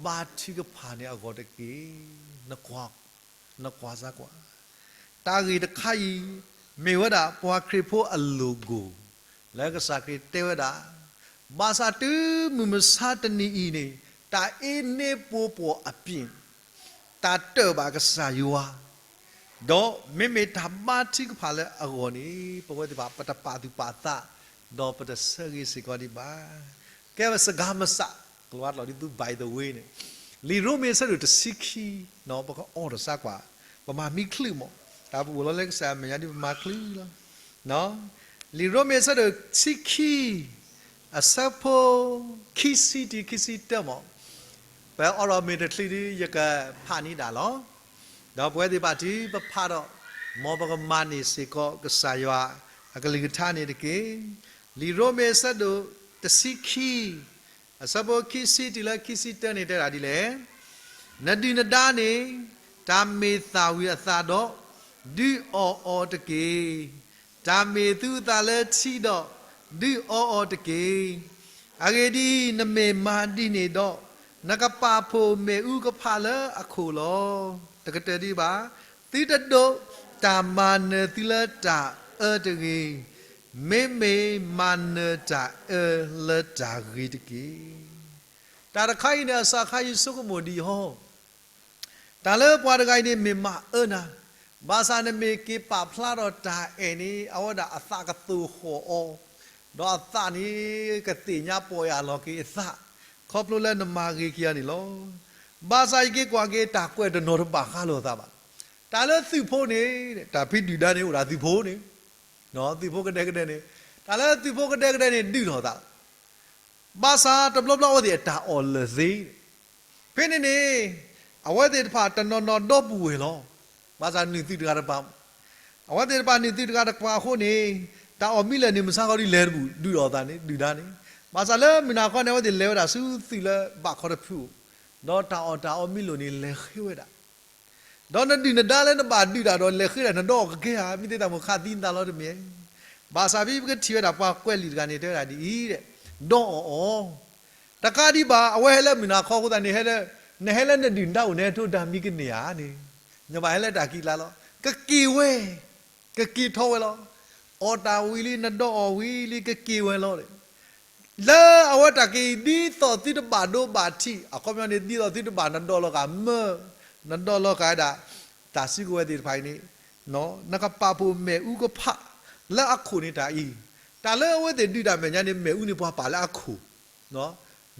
ဘါထုကဖၣ်န့ၢ်အဂီၢ်တက့ၢ်. နကွၢ်စၢ်ကွၢ်, တၢ်ဂ့ၢ်တခါအံၤ မ့ၢ်ဝဲဒၣ်ပှၤခရံာ်ဖိအ logo လၢကစၢ်ခရံာ်တဲဝဲဒၣ်, ဘၣ်ဆၣ်တုၤမုၢ်မဆါတနံၤအံၤန့ၣ်, တၢ်အ့န့ပှိပှီၣ်အပျ့ၤ တၢ်တၢၢ်ဘၣ်ကစၢ်ယွၤ, ဒီးမ့မ့ၢ်တၢ်ဘါထုကဖၣ်လၢအဂီၢ်န့ၣ် ပဝဲသ့ၣ်တဖၣ် ပတပာ်သူၣ်ပာ်သး, ဒီးပတဆၢဂ့ၤစ့ၢ်ကီးဒံးဘၣ်. ကဲဝဲစှၤကၤမစှၤ, ကျိၤဝါကျိာ်ဒ်သိး by the way န့ၣ်, လံာ်ရိမ့ၤအဆၢဒိၣ်တဆံခံ, ပကအိးထီၣ်စၢ်ကွၢ်, ပမၤမံချုးမး, တၢ်ပအိၣ်လီၤလၢကစၢ်အမဲာ်ညါဒ်ပမၤချုးလီၤ. လံာ်ရိမ့ၤအဆၢဒိၣ်တဆံခံ, အဆၢဖိ ခံဆံတုၤခံဆံတၢမး, ပအိးထီၣ်မ့ၢ်တချုးဒုး ယကဖးန့ၢ်ဒၣ်လီၤ. ဒီးပဝဲသ့ၣ်တဖၣ်တုၤပဖးဒီး, မ်ပကမၤန့ၢ်စ့ၢ်ကီးကစၢ်ယွၤအကလုၢ်ကထါန့ၣ်တက့ၢ်. လံာ်ရိမ့ၤအဆၢဒိၣ်တဆံခံ, အဆၢဖိခံဆံတုၤလၢခံဆံတၢန့ၣ်တဲဒၣ်ဒ်လဲၣ်, နဒုၣ်နဒါန့ၣ်, တၢ်မ့ၢ်သၣ်ဝံၤအသးဒီး, ဒုးအီၣ်အီၤတက့ၢ်. တၢ်မ့ၢ်သူအသးလၢထံဒီး, ဒုးအီအီၤတက့ၢ်. အဂ့ၢ်ဒ်အံၤ, နမ့ၢ်မၤဒ်န့ၣ်ဒီး, နကပာ်ဖှိၣ်မ့ၣ်အူကဖၣ်လၢအခိၣ်လီၤ. တကတၢၢ်ဒံးဘၣ်, သုတဒိးတၢ်မၤနၢၤသုလၢတၢ်အၢတဂ့ၤ, မ့မ့ၢ်မၤနၢၤတၢ်အၢလၢတၢ်ဂ့ၤတက့ၢ်. တၢ်တခါအံၤန့ၣ် အစှၤခါအံၤဆိကမိၣ်ဒံးဟီ တၢ်လၢပှၤတဂၤအံၤန့ၣ်မ့ၢ်မၤအၢနၤ, ဘၣ်ဆၣ်နမ့ၢ်က့ၤပာ်ဖျါထီၣ်တၢ်အဲၣ်န့ၣ် အဝဲဒၣ်အသးကသိၣ်ဃီၣ်အီၤ, ဒီးအသးန့ၣ်ကသ့ၣ်ညါပီၢ်ယၢ်လီၤက့ၤအသး, ခီဖျိလၢနမၤဂ့ၤက့ၤအီၤန့ၣ်လီၤ. ဘၣ်ဆၣ်ယက့ၤကွၢ်က့ၤတၢ်ကွဲးတနီၤတဘၣ်ဃးလိာ်အသးဘၣ်. တၢ်လၢသုးဖိန့ၣ်, တၢ်ဖံးဒုၣ်ဒါန့ၣ်အိၣ်ဒၣ်သုးဖိန့ၣ်, သုးဖိကဒဲကဒဲန့ၣ်, တၢ်လၢသုးဖိကဒဲကဒဲန့ၣ်ဒုးထီၣ်သး ဘၣ်ဆၣ်တဘျီဘျီအဝဲသ့ၣ်အတၢ်အီၣ်လၢာ်သ့, ဖဲန့ၣ်န့ၣ်, အဝဲသ့ၣ်တဖၣ်တနီၤနီၤဒီပုၢ်ဝဲၢ်လီၤ. ဘၣ်ဆၣ်နုာ်သုးတဂၤတပၤ, အဝဲသ့ၣ်တဖၣ်နုာ်သုးတဂၤတပၤအဃိန့ၣ်, တၢ်အီၣ်မံလၢာ်န့ၣ် မဆါဃီဒ်လဲၤတဘူၣ် ဒုးအီၣ်သးန့ၣ် ဒုၣ်ဒါန့ၣ်, ဘၣ်ဆၣ်လၢမုၢ်နၤခီန့ၣ် အဝဲသ့ၣ်လဲၤဝဲဒၣ်ဆူသုးလၢဘၣ်ခီတဖု, ဒီးတၢ်အီၣ်တၢ်အီမံလၢာ်န့ၣ် လဲၤဃ့ဝဲဒၣ် ဒီးနဒုၣ်နဒါလၢနဘၣ်ဒုးတၢ်ဒီးလဲၤဃ့ဒၣ် နဒီအီၣ်ကကဲဧါ, မ့ၢ်သ့ၣ်တၢ်မိၣ်ခးသံနသးလီၤတမ့ၢ်. ဘၣ်ဆၣ်ဖဲပကထံၣ်ဝဲဒၣ်ပှၤကွဲးလံာ်တဂၤန့ၣ် တဲဝဲဒၣ်ဒ်အံၤ, ဒီးအီၣ်အီၤ, တကးဒံးဘၣ် အဝဲဟဲလၢမုၢ်နၤခီအဃိသတးန့ၣ်, နဟဲလၢနဒုၣ်နဒါအိၣ်န့ၣ် ဟဲထိၣ်တၢ်မံကန့ၢ်ဧါန့ၣ်, နဘၣ်ဟဲလၢတၢ်ခံးကျါလီၤ. ကက့ၤဝဲ, ကက့ၤထီၣ်ဝဲလီၤ. အီၣ်တၢ်ဝံၤလံ နဒီအီၣ်ဝံၤလံ ကက့ၤဝဲလီၤ. လၢအဝဲတၢ်က့ၤ ဒ်သိးသုတဘၣ်ဒိဘၣ်ထံး, အခီပညီန့ၣ် ဒ်သိးသုတဘၣ်နဒီလီၤဃာ်မၢ, နဒီလီၤဃာ်ဝဲဒၣ် တၢ်စုကဝဲၤသ့ၣ်တဖၣ်အံၤန့ၣ်, နကပာ်ဖှိၣ်မ့ၣ်အူကဖၣ်လၢအခိၣ်န့ၣ်တၢ်အံၤ, တၢ်လၢအဝဲသ့ၣ်ဒုးတၢ်မဲာ်ညါန့ၣ် မ့ၣ်အူန့ၣ်ပှၤပာ်လၢအခိၣ်,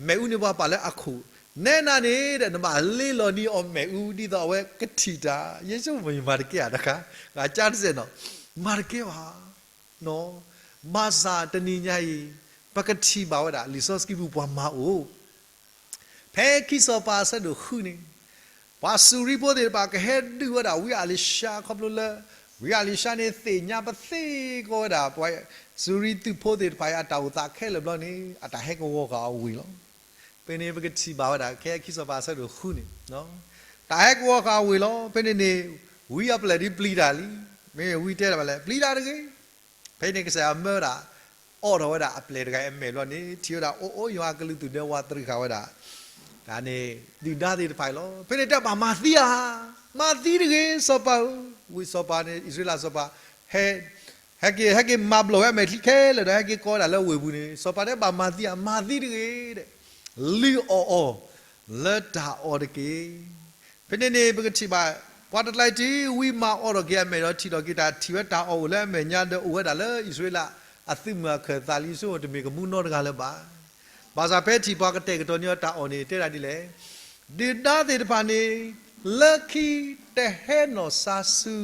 မ့ၣ်အူန့ၣ်ပှၤပာ်လၢအခိၣ်, နဲနၤန့ၣ်ဒီး နဘၣ်လ့လီၤဒံးအီၤမ့ၣ်အူ ဒ်သိးအဝဲကထံၣ်တၢ်, ယဆိကမိၣ်ယမၤတကဲဧါတခါ, ဂၤကၢ်တစဲးနီၤ, မၤတကဲဘၣ် ဘၣ်ဆၣ်တနံၤညါအံၤ, ပကထံၣ်ဘၣ်ဝဲဒၣ် လံာ်စီဆှံပူၤပှၤမၤအိၣ်, ဖဲခံစီၤပၤအဆၢဒိၣ်ဃုန့ၣ်, ပှၤစူၤရံဖိသ့ၣ်တဖၣ်ကဟဲဒုးဝဲဒၣ်ဝံအလံၤၡါ ခီဖျိလၢ ဝံအလံၤၡါန့ၣ်သ့ၣ်ညါပသ့ကီးဝဲဒၣ် ပှၤစူၤရံသုးဖိသ့ၣ်တဖၣ်အံၤအတၢ်အိၣ်သးခဲလၢာ်ဘျီန့ၣ် အတၢ်ဟဲကဝီၤဃာ်အီၤဝံၤလီၤ. ဖဲန့ၣ်ပကထံၣ်ဘၣ်ဝဲဒၣ် ဖဲခံစီၤပၤအဆၢဒိၣ်ဃုန့ၣ်, တၢ်ဟဲကဝီၤဃာ်အီၤဝံၤလီၤ. ဖဲန့ၣ်န့ၣ် ဝံအပျဲၢ်ဒ်ပျံၤတၢ်လံ, မ့မ့ၢ်ဝံတဲတၢ်ဘၣ်လဲၣ် ပျံၤတၢ်တဂ့ၤ. ဖဲန့ၣ်ကစၢ်ယွၤမၢဝဲဒၣ် အိးထီၣ်ဝဲဒၣ်အပျဲၢ်တဂၤအံၤအမဲာ်ဘျီန့ၣ် ထံၣ်ဝဲဒၣ်အိၣ်အိၣ်ယွၤအကလုၢ်သူၣ်ဒဲဝးတရံးဃာ်ဝဲဒၣ် တၢ်န့ၣ် ဒုၣ်ဒါသ့ၣ်တဖၣ်အံၤလီၤ. ဖဲန့ၣ်တဲဘၣ်မၤသံဧါ, မၤသံတဂ့ၤ စီၤပၤဧၢ, ဝံစီၤပၤန့ၣ် အံၣ်စရ့လးစီၤပၤ ဟဲ ဟဲက့ၤ ဟဲက့ၤမၤဘျီၣ်ဝဲအမဲာ်ချံခဲလၢာ်ဒီး ဟဲက့ၤကိးဝဲဒၣ်လၢဝ့ၢ်ပူၤန့ၣ် စီၤပၤတဲဘၣ်မၤသံဧါ, မၤသံတဂ့ၤ လုၢ်အီၣ်အီၤလၢတၢ်အီၣ်တက့ၢ်. ဖဲန့ၣ်န့ၣ် ပကထံၣ်ဘၣ် ပှၤတကျါအံၤတုၤဝံမၤအီၣ်ထီၣ်က့ၤအမဲာ်ဒီးထံၣ်ထီၣ်က့ၤတၢ်ထံၣ်ဝဲတၢ်အီၣ်အိၣ်လၢအမဲာ်ညါဒီး အိၣ်ဝဲဒၣ်လၢအံၣ်စရ့လးအသုးမုၢ်အခၢၣ်သးလံ ဆိကမိၣ်တမ့ၢ်ကမူနီတဂၤလၢၤဘၣ်. ဘၣ်ဆၣ်ဖဲထံၣ်ပှၤကတဲာ်ကတီၤန့ၢ်အီၤတၢ်အီၣ်န့ၣ် တဲဒၣ်ဒ်လဲၣ်, ဒုၣ်ဒါသ့ၣ်တဖၣ်န့ၣ် လၢခံတဟဲနီၢ်ဆါဆူ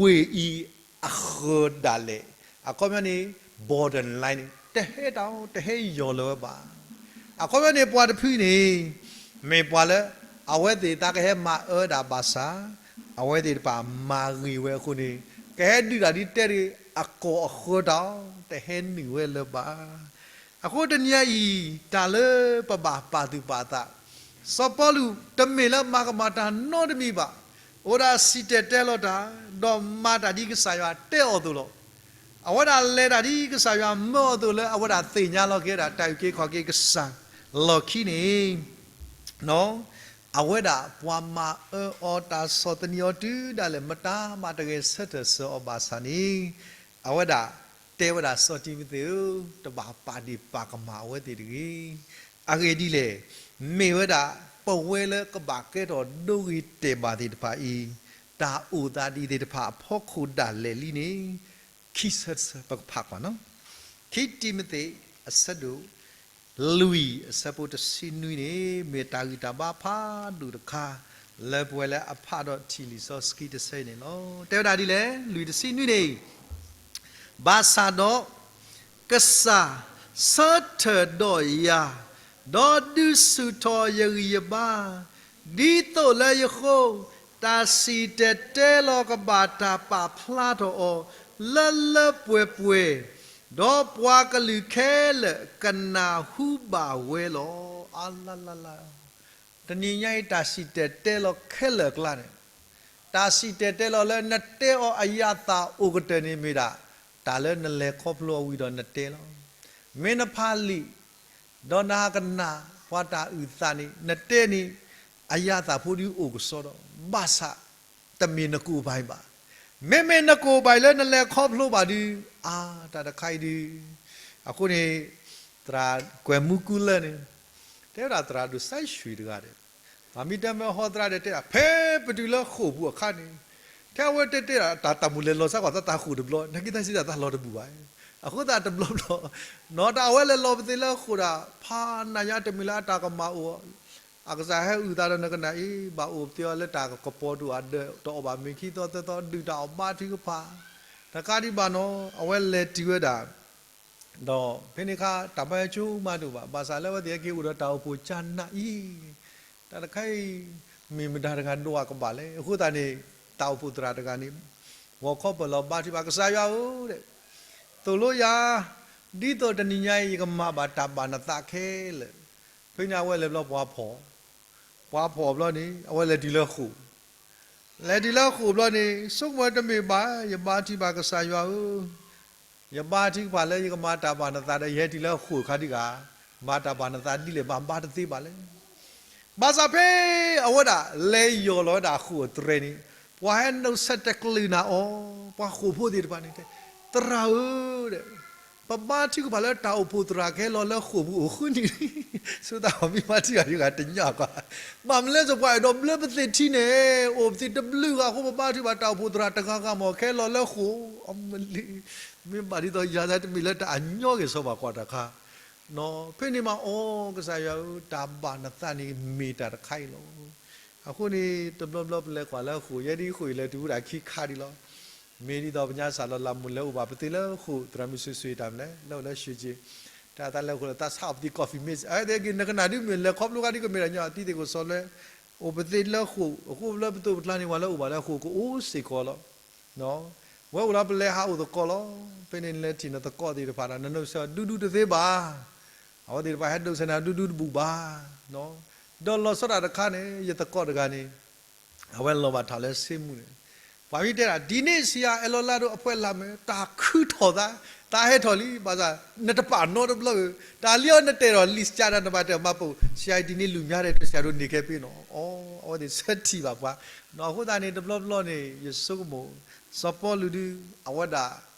ဝ့ၢ်အံၤအဃၢၤဒၣ်လဲာ်, အခီပညီန့ၣ် borderline န့ၣ် တဟဲတၢ်အီၣ် တဟဲယီၢ်လၢၤဝဲဘၣ်. အခီပညီန့ၣ် ပှၤတဖုန့ၣ် မ့ၢ်ပှၤလၢ အဝဲသ့ၣ်သးကဟဲမၤအၢဒၣ်ဘၣ်ဆၣ်, အဝဲသ့ၣ်တဖၣ်မၤဂ့ၤဝဲအဃိန့ၣ်, ကဟဲဒုးတၢ်ဒ်တဲတဂ့ၤ အကီၢ်အဃၢတၢ်အီၤ တဟဲနုာ်ဝဲလၢၤဘၣ်. အဃိတနံၤအံၤ တၢ်လၢပဘၣ်ပာ်သူၣ်ပာ်သး, စီၤပီလူးတမ့ၢ်လၢမၤကမၣ်တၢ်နီတမံၤဘၣ်, အိၣ်ဒၣ်စံၣ်တဲၤတဲလီၤတၢ်, ဒီးမၤတၢ်ဒ်ကစၢ်ယွၤတဲအီၤအသိးလီၤ. အဝဲဒၣ်လဲၤတၢ်ဒ်ကစၢ်ယွၤမၢအီၤအသိးလၢအဝဲဒၣ်သ့ၣ်ညါလီၤက့ၤဝဲဒၣ်တၢ်အုၣ်က့ၤခီၣ်က့ၤကစၢ်လီၢ်ခံန့ၣ် အဝဲဒၣ်ပှၤမၤအၢအီၤတၢ်ဆီၣ်သနံးအီၤတုၤဒၣ်လဲာ် မတၤမးတဂဲၤဆၢထၢၣ်စၢၤအီၤဘၣ်ဆၣ်န့ၣ်, အဝဲဒၣ်တဲဝဲဒၣ်စီၤတံၤမသ့းဧၢ, တဘၣ်ပာ်ဒ့ၣ်ပာ်ကမၣ်အဝဲသ့ၣ်တဂ့ၤ. အဂ့ၢ်ဒ်လဲၣ်, မ့ၢ်ဝဲဒၣ်ပဝဲလၢကဘၣ်ကဲထီၣ်ဒိဂ့ၤတဲာ်ဘၣ်သ့ၣ်တဖၣ်အံၤ, တၢ်အိၣ်သးဒ်သ့ၣ်တဖၣ်အဖီခိၣ်ဒၣ်လဲာ်လံန့ၣ်, ခံဆၢတဆၢပကဖးကွၢ်နီၤ. ခံတံၤမသ့းအဆၢဒိၣ်လွံၢ်အဆၢဖိတဆံနွံန့ၣ် မ့ၢ်တၢ်ဂံၢ်တၢ်ဘါဖးဒိၣ်တခါ လၢပဝဲလၢအဖးဒီးထံၣ်လံာ်စီဆှံတဆၢအံၤန့ၣ်လီၤ. တဲဝဲဒၣ်ဒ်လဲၣ်, လွံၢ်တဆံနွံန့ၣ်, ဘၣ်ဆၣ်ဒီး ကစၢ်ဆၢထၢၣ်ဒီးယၤ, ဒီးဒုးဆူၣ်ထီၣ်ယဂံၢ်ယဘါ, ဒ်သိးလၢယဃိ, တၢ်စံၣ်တဲၤတဲလီၤကဘၣ်တၢ်ပာ်ဖျါထီၣ်အီၤ လၢလၢပှဲၤပှဲၤ, ဒီးပှၤကလုာ်ခဲလၢာ်ကနၢ်ဟူဘၣ်ဝဲလီၤ. အလလလ, တနံၤညါအံၤ တၢ်စံၣ်တဲၤတဲလီၤခဲလၢာ်အကျါန့ၣ်, တၢ်စံၣ်တဲၤတဲလီၤလၢနတဲအီၤအယၣ်သးအိၣ်ကတၢၢ်န့ၣ်မ့ၢ်ဒၣ် တၢ်လၢနလဲၤခီဖျိအဝံၤဒီးနတဲလီၤ. မ့ၢ်နဖးလံာ်, ဒီးနဟးကနၣ်ပှၤတၢ်အုၣ်သးန့ၣ် နတဲန့ၣ် အယၣ်သးဖိဒုးအိၣ်ကစီဒီ, ဘၣ်ဆၣ် တမ့ၢ်နကိာ်ဘၣ်အံၤဘၣ်. မ့မ့ၢ်နကိာ်ဘၣ်အံၤလၢနလဲၤခီဖျိဘၣ်ဒုး, အါ တၢ်တခါအံၤဒုး, အဃိန့ၣ် သရၣ်ကွဲၤမူကူလၢန့ၣ် တဲဝဲဒၣ်သရၣ်ဒိၣ်စဲးဆှံတဂၤဒီး, ပှၤမ့ၢ်တဲမ့ၢ်ဟီသရၣ်ဒီးတဲဒၣ် ဖဲပတုၤလၢဃိာ်ပူၤအခါန့ၣ်, ထဲအဝဲတဲတဲဒၣ်တၢ်တၢ်မူၤလဲၤလီၤစၢ်ကွၢ်သးတၢ်ဃိာ်တဘျီ နာ်က့သးစံးတၢ်သးလီၤတဘူၣ်ဘၣ်. အဃိသတးတဘျီဘျီ, နီၢ်တၢ်အဝဲလဲၤလီၤပသ့လၢဃိာ်ဒၣ် ဖးနးညါတမံၤလၢအတၢ်ကမၣ်အိၣ်, အကစၢ်ဟဲအုၣ်သးဒီးနကနၣ်အံၤ ဘၣ်အိၣ်ပသ့အီၤလၢတၢ်ကပီၤဒိၣ်အဒၢး တအီၣ်ဘၣ်မ့ၤခံသီသၢသီ ဒုၣ်တၢ်အီၣ်ဘါထုကဖၣ်, တကးဒံးဘၣ်နီၢ် အဝဲလဲၤတုၤဝဲဒၣ် ဒီးဖဲန့ၣ်အခါ တၢ်ဘါယွၤဆိကမိၣ်တအိၣ်ဘၣ်, ဘၣ်ဆၣ်လၢအဝဲသ့ၣ်ဟဲက့ၤအိၣ်ဒီးတၢ်အိၣ်ဖှိၣ်ကၢနးအံၤ, တၢ်တခါအံၤ မ့ၢ်မတၤတဂၤဒိးအကဘၣ်လဲၣ်. အဃိသတးန့ၣ် တၢ်အိၣ်ဖှိၣ်သရၣ်တဂၤန့ၣ် ဂီၤခီပၢၢ်လီၤဘါထုကဖၣ် ကစၢ်ယွၤဧၢ, သိၣ်လိယၤ ဒ်သိးတနံၤညါအံၤ ယကမၤဘၣ်တၢ်ဘၣ်နသးခဲလၢာ်. ဖဲန့ၣ်အဝဲလဲၤဘျီပှၤဖှီၣ်, ပှၤဖှီၣ်ဘျီန့ၣ် အဝဲလဲၤတုၤလၢဃိာ် လဲၤတုၤလၢဃိာ်ဘျီန့ၣ် ဆိကမိၣ်ဝဲတမ့ၢ်ဘၣ် ယဘါထုကဖၣ် ကစၢ်ယွၤဧၢ, ယဘါထုကဖၣ်လၢယကမၤတၢ်ဘၣ်နသးဒီး ယဟဲတုၤလၢဃိာ်အခါဒ်ဂၤ မၤတၢ်ဘၣ်နသးဒ်လဲၣ် မၤဘါတသ့ဘၣ်လဲၣ်. ဘၣ်ဆၣ်ဖဲအဝဲဒၣ်လဲၤယီၢ်လီၤဝဲဒၣ်ဃိာ်အတြဲၤန့ၣ် ပှၤဟဲနုာ်ဆဲးတကလုာ်နၤအီၤ, ပှၤဃိာ်ဖိသ့ၣ်တဖၣ်န့ၣ်တဲ သရၣ်ဧၢ, ပဘါထုကဖၣ်လၢတၢ်အိၣ်ဖှိၣ်သရၣ်ကဟဲလီၤလၢဃိာ်ပူၤအိၣ်ဃုနံၣ်လံ, ဆိသးပှၤမ့ၢ်ဘါထုကဖၣ်ဒ်ဂၤတညီဘၣ်. ဘၣ်မနုၤလဲၣ် ပှၤအဲၣ်ဒိးဘျၢပသ့ၣ်ထံန့ၣ် အိၣ်ပသ့ၣ်တဘျုးဂၤအဃိ ပဘါထုကဖၣ်တၢ်အိၣ်ဖှိၣ်သရၣ်တဂၤဂၤမ့ၢ်ကဟဲလီၤလၢဃိာ်, အမလ့, မ့ၢ်ဘၣ်ဒ်သိးယၤသးတမ့ၢ်လၢတၢ်အညီဂ့ၤစီၤပၤကွၢ်တခါ ဖဲန့ၣ်မးအီၤ ကစၢ်ယွၤဧၢ, တၢ်ဘၣ်နသးန့ၣ်မ့ၢ်တၢ်တခါအံၤလီၤ. အဃိန့ၣ် တဘျီဘျီပလဲၤကွၢ်လၢဃိာ် ယဲဒ်ဃိာ်အံၤလဲၤတုၤဝဲဒၣ်ခံခါဒံးလီၤ. မ့ၢ်ဒ်သိးပညါစၢ်လီၤလးမူးလဲၤအိၣ်ဘၣ်ပသ့လၢဃိာ် သရၣ်မုၣ်ဆူၣ်ဆူၣ်တၢ်မနုၤလဲၣ် လၢအိၣ်လၢ ရွှေကျင်, တၢ်သးလဲၤဃိာ်လၢသးဆါအီၣ်ပသံ coffee mix အဝဲသ့ၣ်က့ၤ နကနၣ်ဒုးမ့ၢ်လဲၤခီဖျိခါဒ်ကမ့ၢ်တၢ်ညီ အသံသ့ၣ်ကစီလၢ အိၣ်ပသ့လၢဃိာ် အဃိလၢပသိးပကျါန့ၣ် ပှၤလၢအိၣ်ဘၣ်လၢဃိာ်ကအိၣ်စ့ၢ်ကီးလီၤ. ဝဲအိၣ်လၢပလဲၤဟးအိၣ်သကိးလီၤ. ဖဲန့ၣ်နလဲၤထံၣ်နသကိးသ့ၣ်တဖၣ်ဒီး နနုာ်ဆဲးဒူဒူတသ့ဘၣ်. အဝဲသ့ၣ်တဖၣ်ဟဲနုာ်ဆဲးနၤဒူဒူတဘူၣ်ဘၣ်. ဒီးလီၤဆီဒၣ်တခါန့ၣ် ယသကိးတဂၤန့ၣ် အဝဲလီၤဘၣ်ထီၣ်လၢဆ့မူးန့ၣ် ပှၤမ့ၢ်တဲဒၣ် ဒ်န့ၣ်ဆံးယၤ အဲၣ်လီၤလးဒိၣ်အဖှဲၣ်လၢ်မ့ၢ် တၢ်ခုထီၣ်သး သးဟဲထီၣ်လံ ဘၣ်ဆၣ် နတပာ်နီတဘျီဧိၤ တၢ်လံအီၤနတဲာ်ဒီး လံာ်စၢ်ဒၣ်နဘၣ်တဲာ်မၤပူၤ ဆံးယၤ ဒ်န့ၣ်လူၤမၠါဒီး တဆံးယၤဒိၣ်န့ၢ်ခဲဖဲနီၤ အီ အဝဲသ့ၣ်ဆၢထံၣ်ဘၣ်ပှၤ အဃိသတးန့ၣ် တဘျီဘျီန့ၣ် ယဆိကမိၣ် စီၤပီလူးဒုး အဝဲဒၣ်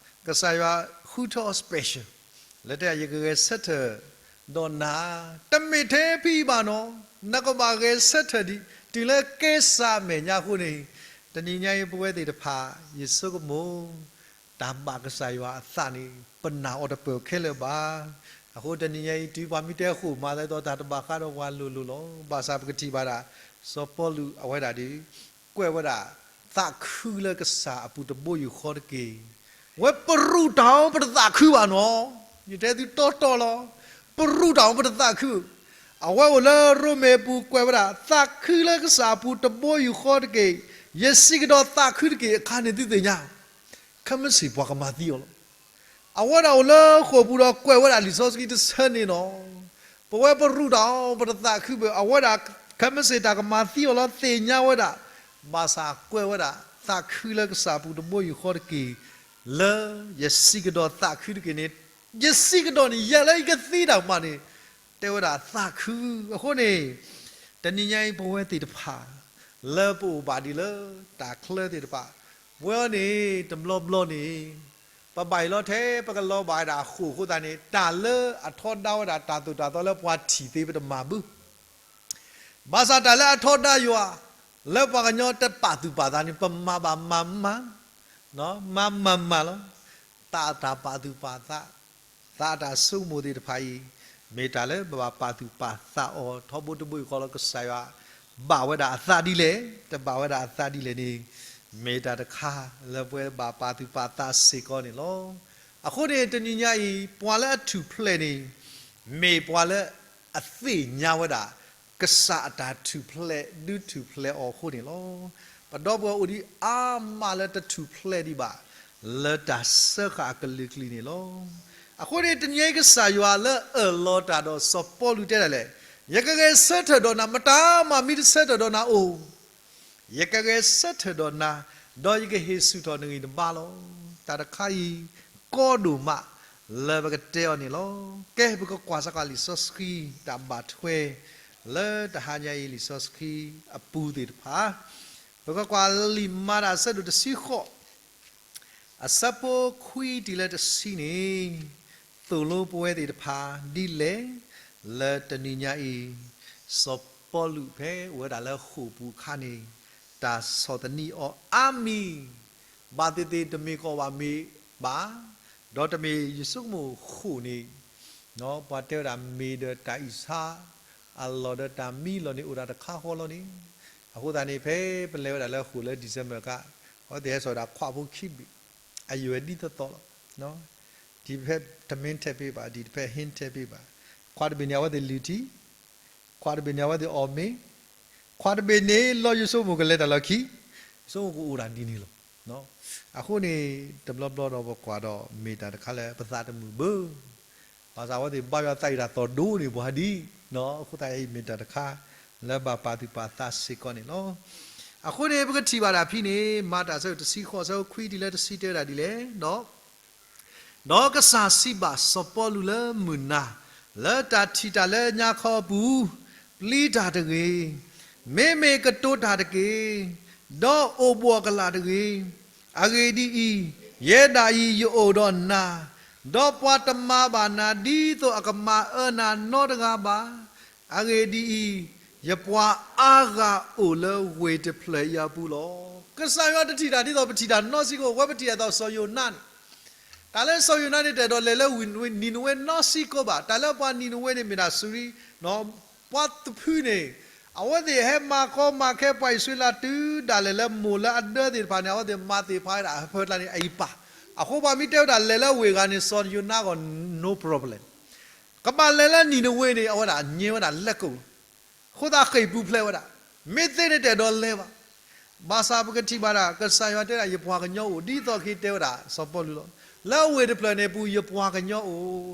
ကစၢ်ယွၤဃုထၢအီၤ special လၢတဲ ယကဂဲၤဆၢထၢၣ် ဒီးနၤ တမ့ၢ်ထဲဖဲအံၤဘၣ်နီၤ နကဘၣ်ဂဲၤဆၢထၢၣ်ဒံး တုၤလၢကဲစၢ်အမဲာ်ညါအဃိန့ၣ် တနံၤညါအံၤပဝဲသ့ၣ်တဖၣ် ယဆိကမိၣ် တၢ်ဘၣ်ကစၢ်ယွၤအသးန့ၣ် ပနာ်အီၤတပၢၢ်ခဲလၢာ်ဘၣ်. အဃိတနံၤညါအံၤ တုၤပှၤမ့ၢ်တဲဃိာ်မၤသးဒ်သိးတၢ်တဘၣ်ဃးဒီးပှၤလိၤလိၤလီၤ. ဘၣ်ဆၣ်ပကထံၣ်ဘၣ်ဒၣ် စီၤပီလူးအဝဲဒၣ်ဒီး ကွဲးဝဲဒၣ် သးခုလၢကစၢ်အပူၤတဘိယူၢ်ဃီတက့ၢ်. ဝဲပရူးတၢ်အီၤ ပတသးခုဘၣ်နီၤ. ယတဲသုတီတီလီၤ. ပရူးတၢ်အီၤ ပတသးခုဘၣ်. အဝဲအိၣ်လၢရိမ့ၤအပူၤကွဲးဝဲဒၣ် သးခုလၢကစၢ်အပူၤတဘိယူၢ်ဃီတက့ၢ်, ယစံးကဒီးသးခုတက့ၢ်အခါန့ၣ်သုသ့ၣ်ညါ, ခဲမုၢ်ဆ့ၣ်ပှၤကမၤသံအီၤလီၤ. အဝဲဒၣ်အိၣ်လၢဃိာ်ပူၤဒီးကွဲးဝဲဒၣ်လံာ်စီဆှံတဆၢန့ၣ်လီၤ. ပဝဲပရူးတၢ်အီၤ ပတသးခုဘၣ်, အဝဲဒၣ်ခဲမုၢ်ဆ့ၣ်တၢ်ကမၤသံအီၤလီၤ သ့ၣ်ညါဝဲဒၣ်, ဘၣ်ဆၣ်ကွဲးဝဲဒၣ် သးခုလၢကစၢ်အပူၤတဘိယူၢ်ဃီတက့ၢ်, လၢယစံးကဒီးသးခုတက့ၢ်န့ၣ်, ယစံးကဒီးန့ၣ် ယဲၢ်လၢယကသံတၢ်မးန့ၣ်, တဲဝဲဒၣ်သးခု, အဃိန့ၣ် တနံၤညါအံၤပဝဲသ့ၣ်တဖၣ် လၢပအိၣ်ဘၣ်ဒ်လၢတၢ်ချၢသ့ၣ်တဖၣ်, ပဝဲအံၤန့ၣ် တဘျီဘျီန့ၣ် ပဘၣ်အံၤလီၤထဲ ပကလီၤဘၣ်ဝဲဒၣ်အဃိာ်အဃိသတးန့ၣ် တၢ်လၢအထီဒါဝဲဒၣ်တၢ်သိၣ်တၢ်သီလၢပှၤထံၣ်သ့ပတမၤဘၣ်. ဘၣ်ဆၣ်တၢ်လၢအထီဒါယွၤ လၢပှၤကညီတပာ်သူၣ်ပာ်သးန့ၣ် ပမၤဘၣ်မၤမၤ, မၤမၤမၤလီၤ. သးအတၢ်ပာ်သူၣ်ပာ်သး, သးအတၢ်ဆိကမိၣ်သ့ၣ်တဖၣ်အံၤ မ့ၢ်တၢ်လၢပဘၣ်ပာ်သူၣ်ပာ်သးအီၤ ထီဘိတဘိယူၢ်ဃီလၢကစၢ်ယွၤ ဘၣ်ဝဲဒၣ်အသးဒ်လဲၣ်, တဘၣ်ဝဲဒၣ်အသးဒ်လဲၣ်န့ၣ် မ့ၢ်တၢ်တခါလၢပဝဲဘၣ်ပာ်သူၣ်ပာ်သးစ့ၢ်ကီးန့ၣ်လီၤ. အဃိန့ၣ် တနံၤညါအံၤ ပှၤလၢအထူၣ်ဖျဲးန့ၣ် မ့ၢ်ပှၤလၢအသ့ၣ်ညါဝဲဒၣ် ကစၢ်အတၢ်ထူၣ်ဖျဲး ဒုးထူၣ်ဖျဲးအီၤအဃိန့ၣ်လီၤ. ပဒီပုၢ်ဝဲၢ်အိၣ်ဒံးအါမးလၢတထူၣ်ဖျဲးဒံးဘၣ် လၢတၢ်စၢဃာ်အကလုာ်ကလုာ်န့ၣ်လီၤ. အဃိန့ၣ် တနံၤအံၤကစၢ်ယွၤလၢအၢၣ်လီၤတၢ်ဒီးစီၤပီလူးတဲဒၣ်လဲာ်, ယကဂဲၤဆၢထၢၣ်ဒီးနၤ မတၤမးမ့ၢ်တဆၢထၢၣ်ဒီးနၤအိၣ် ယကဂဲၤဆၢထၢၣ်ဒီးနၤ, ဒီးယကဟ့ၣ်ဆူၣ်ထီၣ်နဂံၢ်နဘါလီၤ. တၢ်တခါအံၤ ကီဒိၣ်မး လၢပကတဲအီၤန့ၣ်လီၤ. ကဲ ပကကွၢ်စ့ၢ်ကီးလံာ်စီဆှံတၢ်ဘၣ်ထွဲ လၢတဟါညါအံၤလံာ်စီဆှံအပူၤသ့ၣ်တဖၣ်, ပကကွၢ်လံာ်မၤတၢ်အဆၢဒိၣ်တဆံဃိး အဆၢဖိခွံတုၤလၢတဆံန့ၣ် သိၣ်လိပဝဲသ့ၣ်တဖၣ်ဒ်လဲၣ်, လၢတနံၤညါအံၤ စီၤပီလူးဖဲအိၣ်ဝဲဒၣ်လၢဃိာ်ပူၤအခါန့ၣ် တၢ်ဆီၣ်သနံးအီၤအါမံၤ, ဘၣ်သ့ၣ်သ့ၣ်တမ့ၢ်ကီးဘၣ်မ့ၢ်ဘၣ်, ဒီးတမ့ၢ်ယဆိကမိၣ်ဃိာ်န့ၣ် ပှၤတဲဝဲဒၣ်မ့ၢ်ဒီးတၢ်အံၣ်ဆါ အလီၢ်ဒီးတၢ်မံလီၢ်န့ၣ် အိၣ်ဒၣ်တခါဃီလီၤန့ၣ်, အဃိသတးန့ၣ် ဖဲပလဲၤဝဲဒၣ်လၢဃိာ်လၢ December အခါ, အဝဲသ့ၣ်ဟဲစိာ်ဒၣ်ခွါဖိခံဘ့ၣ်, အယွဲၢ်ဒ်သိးသိးလီၤ. ဒ်တဖဲတမ့ၢ်ထဲဘ့ၣ်ဘၣ်, ဒ်တဖဲဟ့ၣ်ထဲဘ့ၣ်ဘၣ်, ခွါတဘ့ၣ်န့ၣ် အဝဲသ့ၣ်လုၢ်ထံ, ခွါတဘ့ၣ်န့ၣ် အဝဲသ့ၣ်အီၣ်မ့ၤ, ခွါတဘ့ၣ်န့ၣ် လီၤယဆိကမိၣ်ကလဲၤတၢ်လီၢ်ခံ, ယဆိကမိၣ်ကအိၣ်ဒၣ်ဒ်န့ၣ်လီၤ. အဃိန့ၣ် တဘျီဘျီဒီးပကွၢ်ဒီး မ့ၢ်တၢ်တခါလၢပသးတမုာ်ဘၣ်. ဘၣ်ဆၣ်အဝဲသ့ၣ်ဘါယွၤသးအံၤတၢ်သီၣ်ဒိၣ်န့ၢ်ပှၤဒ်, အဃိသတးအံၤမ့ၢ်တၢ်တခါ လၢဘၣ်ပာ်သူၣ်ပာ်သးစ့ၢ်ကီးန့ၣ်လီၤ. အဃိန့ၣ် ပကထံၣ်ဘၣ်ဒၣ်ဖဲန့ၣ် မၤတၢ်အဆၢဒိၣ်တဆံဃိး အဆၢဖိခွံတုၤလၢတဆံတဲဝဲဒၣ်ဒ်လဲၣ်, ဒီးကစၢ်စံးဘၣ်စီၤပီလူးလၢမုၢ်နၤ, လၢတၢ်ထံၣ်တၢ်လၢညါခီအပူၤ, ပျံၤတၢ်တဂ့ၤ, မ့မ့ၢ်ကတိၤတၢ်တက့ၢ်, ဒီးအိၣ်ဘှီၣ်ကလာ်တဂ့ၤ. အဂ့ၢ်ဒ်အံၤ, ယဲဒၣ်အံၤယအိၣ်ဒီးနၤ, ဒီးပှၤတမၤဘၣ်နၤဒ်သိးအကမၤအၢနၤနီတဂၤဘၣ်. အဂ့ၢ်ဒ်အံၤ, ယပှၤအါဂၤအိၣ်လၢဝ့ၢ်တဖျၢၣ်အံၤအပူၤလီၤ. ကစၢ်ယွၤတထံၣ်တၢ်ဒ်သိးပထံၣ်တၢ်နီတစဲးဖိ, အဝဲပထံၣ်တၢ်သိးစီၤယိၤနါန့ၣ်, တၢ်လၢစီၤယိၤနါန့ၣ် တအဲၣ်ဒိးလဲၤလၢဝ့ၢ်နံၤနဝ့နီတစဲးဖိဘၣ်. တၢ်လၢပှၤနံၤနဝ့န့ၣ်မ့ၢ်ဒၣ်စူၤရံ, ပှၤတဖုန့ၣ်, အဝဲသ့ၣ်ဟဲမၤကီမၤခဲပှၤအံၣ်စရ့လးတုၤဒၣ်လဲာ်လၢမိၢ်လၢအဒၢသ့ၣ်တဖၣ်န့ၣ် အဝဲသ့ၣ်မၤသ့ၣ်ဖးဝဲဒၣ်အဟၢဖၢကျါန့ၣ် အအံၤပၢ်. အဃိပှၤမ့ၢ်တဲဝဲဒၣ်လဲၤလၢဝ့ၢ်ဂၤန့ၣ် စီၤယိၤနါဂီၢ် no problem, ကဘၣ်လဲၤလၢနံၤနဝ့န့ၣ် အဝဲဒၣ်ညဲဝဲဒၣ်လၢကိၣ်လီၤ. အဃိသတးဃ့ၢ်ပူၤဖျဲးဝဲဒၣ်, မ့ၢ်သ့န့ၣ်တအဲၣ်ဒိးလဲၤဘၣ်. ဘၣ်ဆၣ်ပကထံၣ်ဘၣ်ဒၣ် ကစၢ်ယွၤတဲဒၣ် ယပှၤကညီအိၣ် ဒ်သိးက့ၤတဲဝဲဒၣ်စီၤပီလူးလီၤ. လၢဝ့ၢ်တဖျၢၣ်န့ၣ်အပူၤ ယပှၤကညီအိၣ်.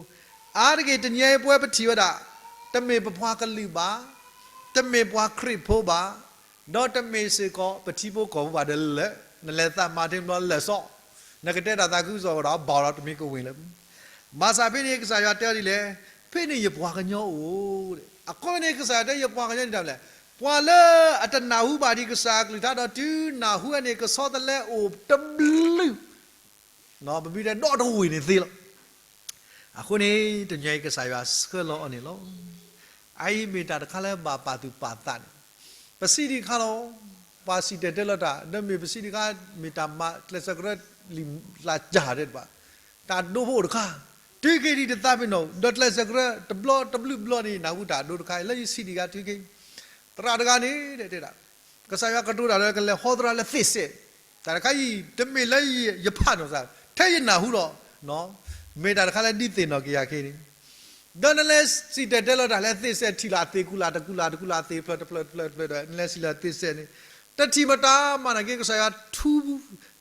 အါတက့ၢ်တနံၤအံၤပဝဲပထံၣ်ဝဲဒၣ်, တမ့ၢ်ပပှၤကလုာ်ဘၣ်, တမ့ၢ်ပှၤခရံာ်ဖိဘၣ်, ဒီးတမ့ၢ်စ့ၢ်ကီးပထံဖိကီၢ်ဖိဘၣ်ဒီးလၢာ်, နလဲၤသးမၤထံဘျီလၢာ်စီ, နကတဲတၢ်သးခုကစီၣ်ဒီးဘၣ်ဒီး တမ့ၢ်ကဝ့ၢ်လၢာ် ဘၣ်ဆၣ်ဖဲန့ၣ်ကစၢ်ယွၤတဲအီၤဒ်လဲၣ်, ဖဲန့ၣ်ယပှၤကညီအိၣ်. အဃိန့ၣ်ကစၢ်ယွၤတဲယပှၤကညီန့ၣ်တၢ်လဲၣ်, ပှၤလၢအတနၢ်ဟူဘၣ်ဒံးကစၢ်အကလုၢ်ကထါဒီးတုၤနၢ်ဟူဝဲန့ၣ် ကဆီတလဲအိၣ်တဘျုး, ပမ့ၢ်တဲဒီတဝ့ၢ်န့ၣ်သ့လီၤ. အဃိန့ၣ် တနံၤအံၤကစၢ်ယွၤဆှၢလီၤအီၤန့ၣ်လီၤ. အအံၤမ့ၢ်တၢ်တခါလၢဘၣ်ပာ်သူၣ်ပာ်သးန့ၣ်, ပစံးဒံးတခါလီၤ. ပှၤစံၣ်တဲၤတဲလီၤတၢ် ဒီးမ့ၢ်ပစံးဒံးတခါ မ့ၢ်တၢ်မၤကျဲးစၢးကရၢလံာ်လၢကၢ်ဒဲးတဘၣ်, တၢ်ဒိဖိအိၣ်တခါ, တုၤက့ၤဒံးတသးပ့ၤနီၣ် ဒီးကျဲးစၢးကရၢတဘျီတဘျုးဘျီန့ၣ် နၢ်ဟူတၢ်ဒိတခါ လၢယစံးဒံးတခါတုၤက့ၤ, သရၣ်တဂၤန့ၣ် တဲဒၣ် ကစၢ်ယွၤကတိၤတၢ်လၢကလဲၤဟီသရၣ်လၢသ့ၣ်စဲး, တၢ်တခါအံၤ တမ့ၢ်လၢယဖးနီၣ်သး ထဲယနၢ်ဟူလီၤ. မ့ၢ်တၢ်တခါလၢဒ်သ့ၣ်နီၣ်က့ၤယၤခဲအံၤန့ၣ်, ဒီးနလဲၤစံၣ်တဲၤတဲလီၤတၢ်လၢသ့ၣ်စဲးထံၣ်လီၤအသ့ၣ်ကူၣ်လာ်တကူၣ်လာ်တကူၣ်လာ်အသ့ၣ်ဖျၢၣ်တဖျၢၣ်တဖျၢၣ်တဖျၢၣ်ဒီး နလဲၤစံၣ်လီၤသ့ၣ်စဲးန့ၣ် တထံၣ်မတၤမးနာ်က့ ကစၢ်ယွၤထူ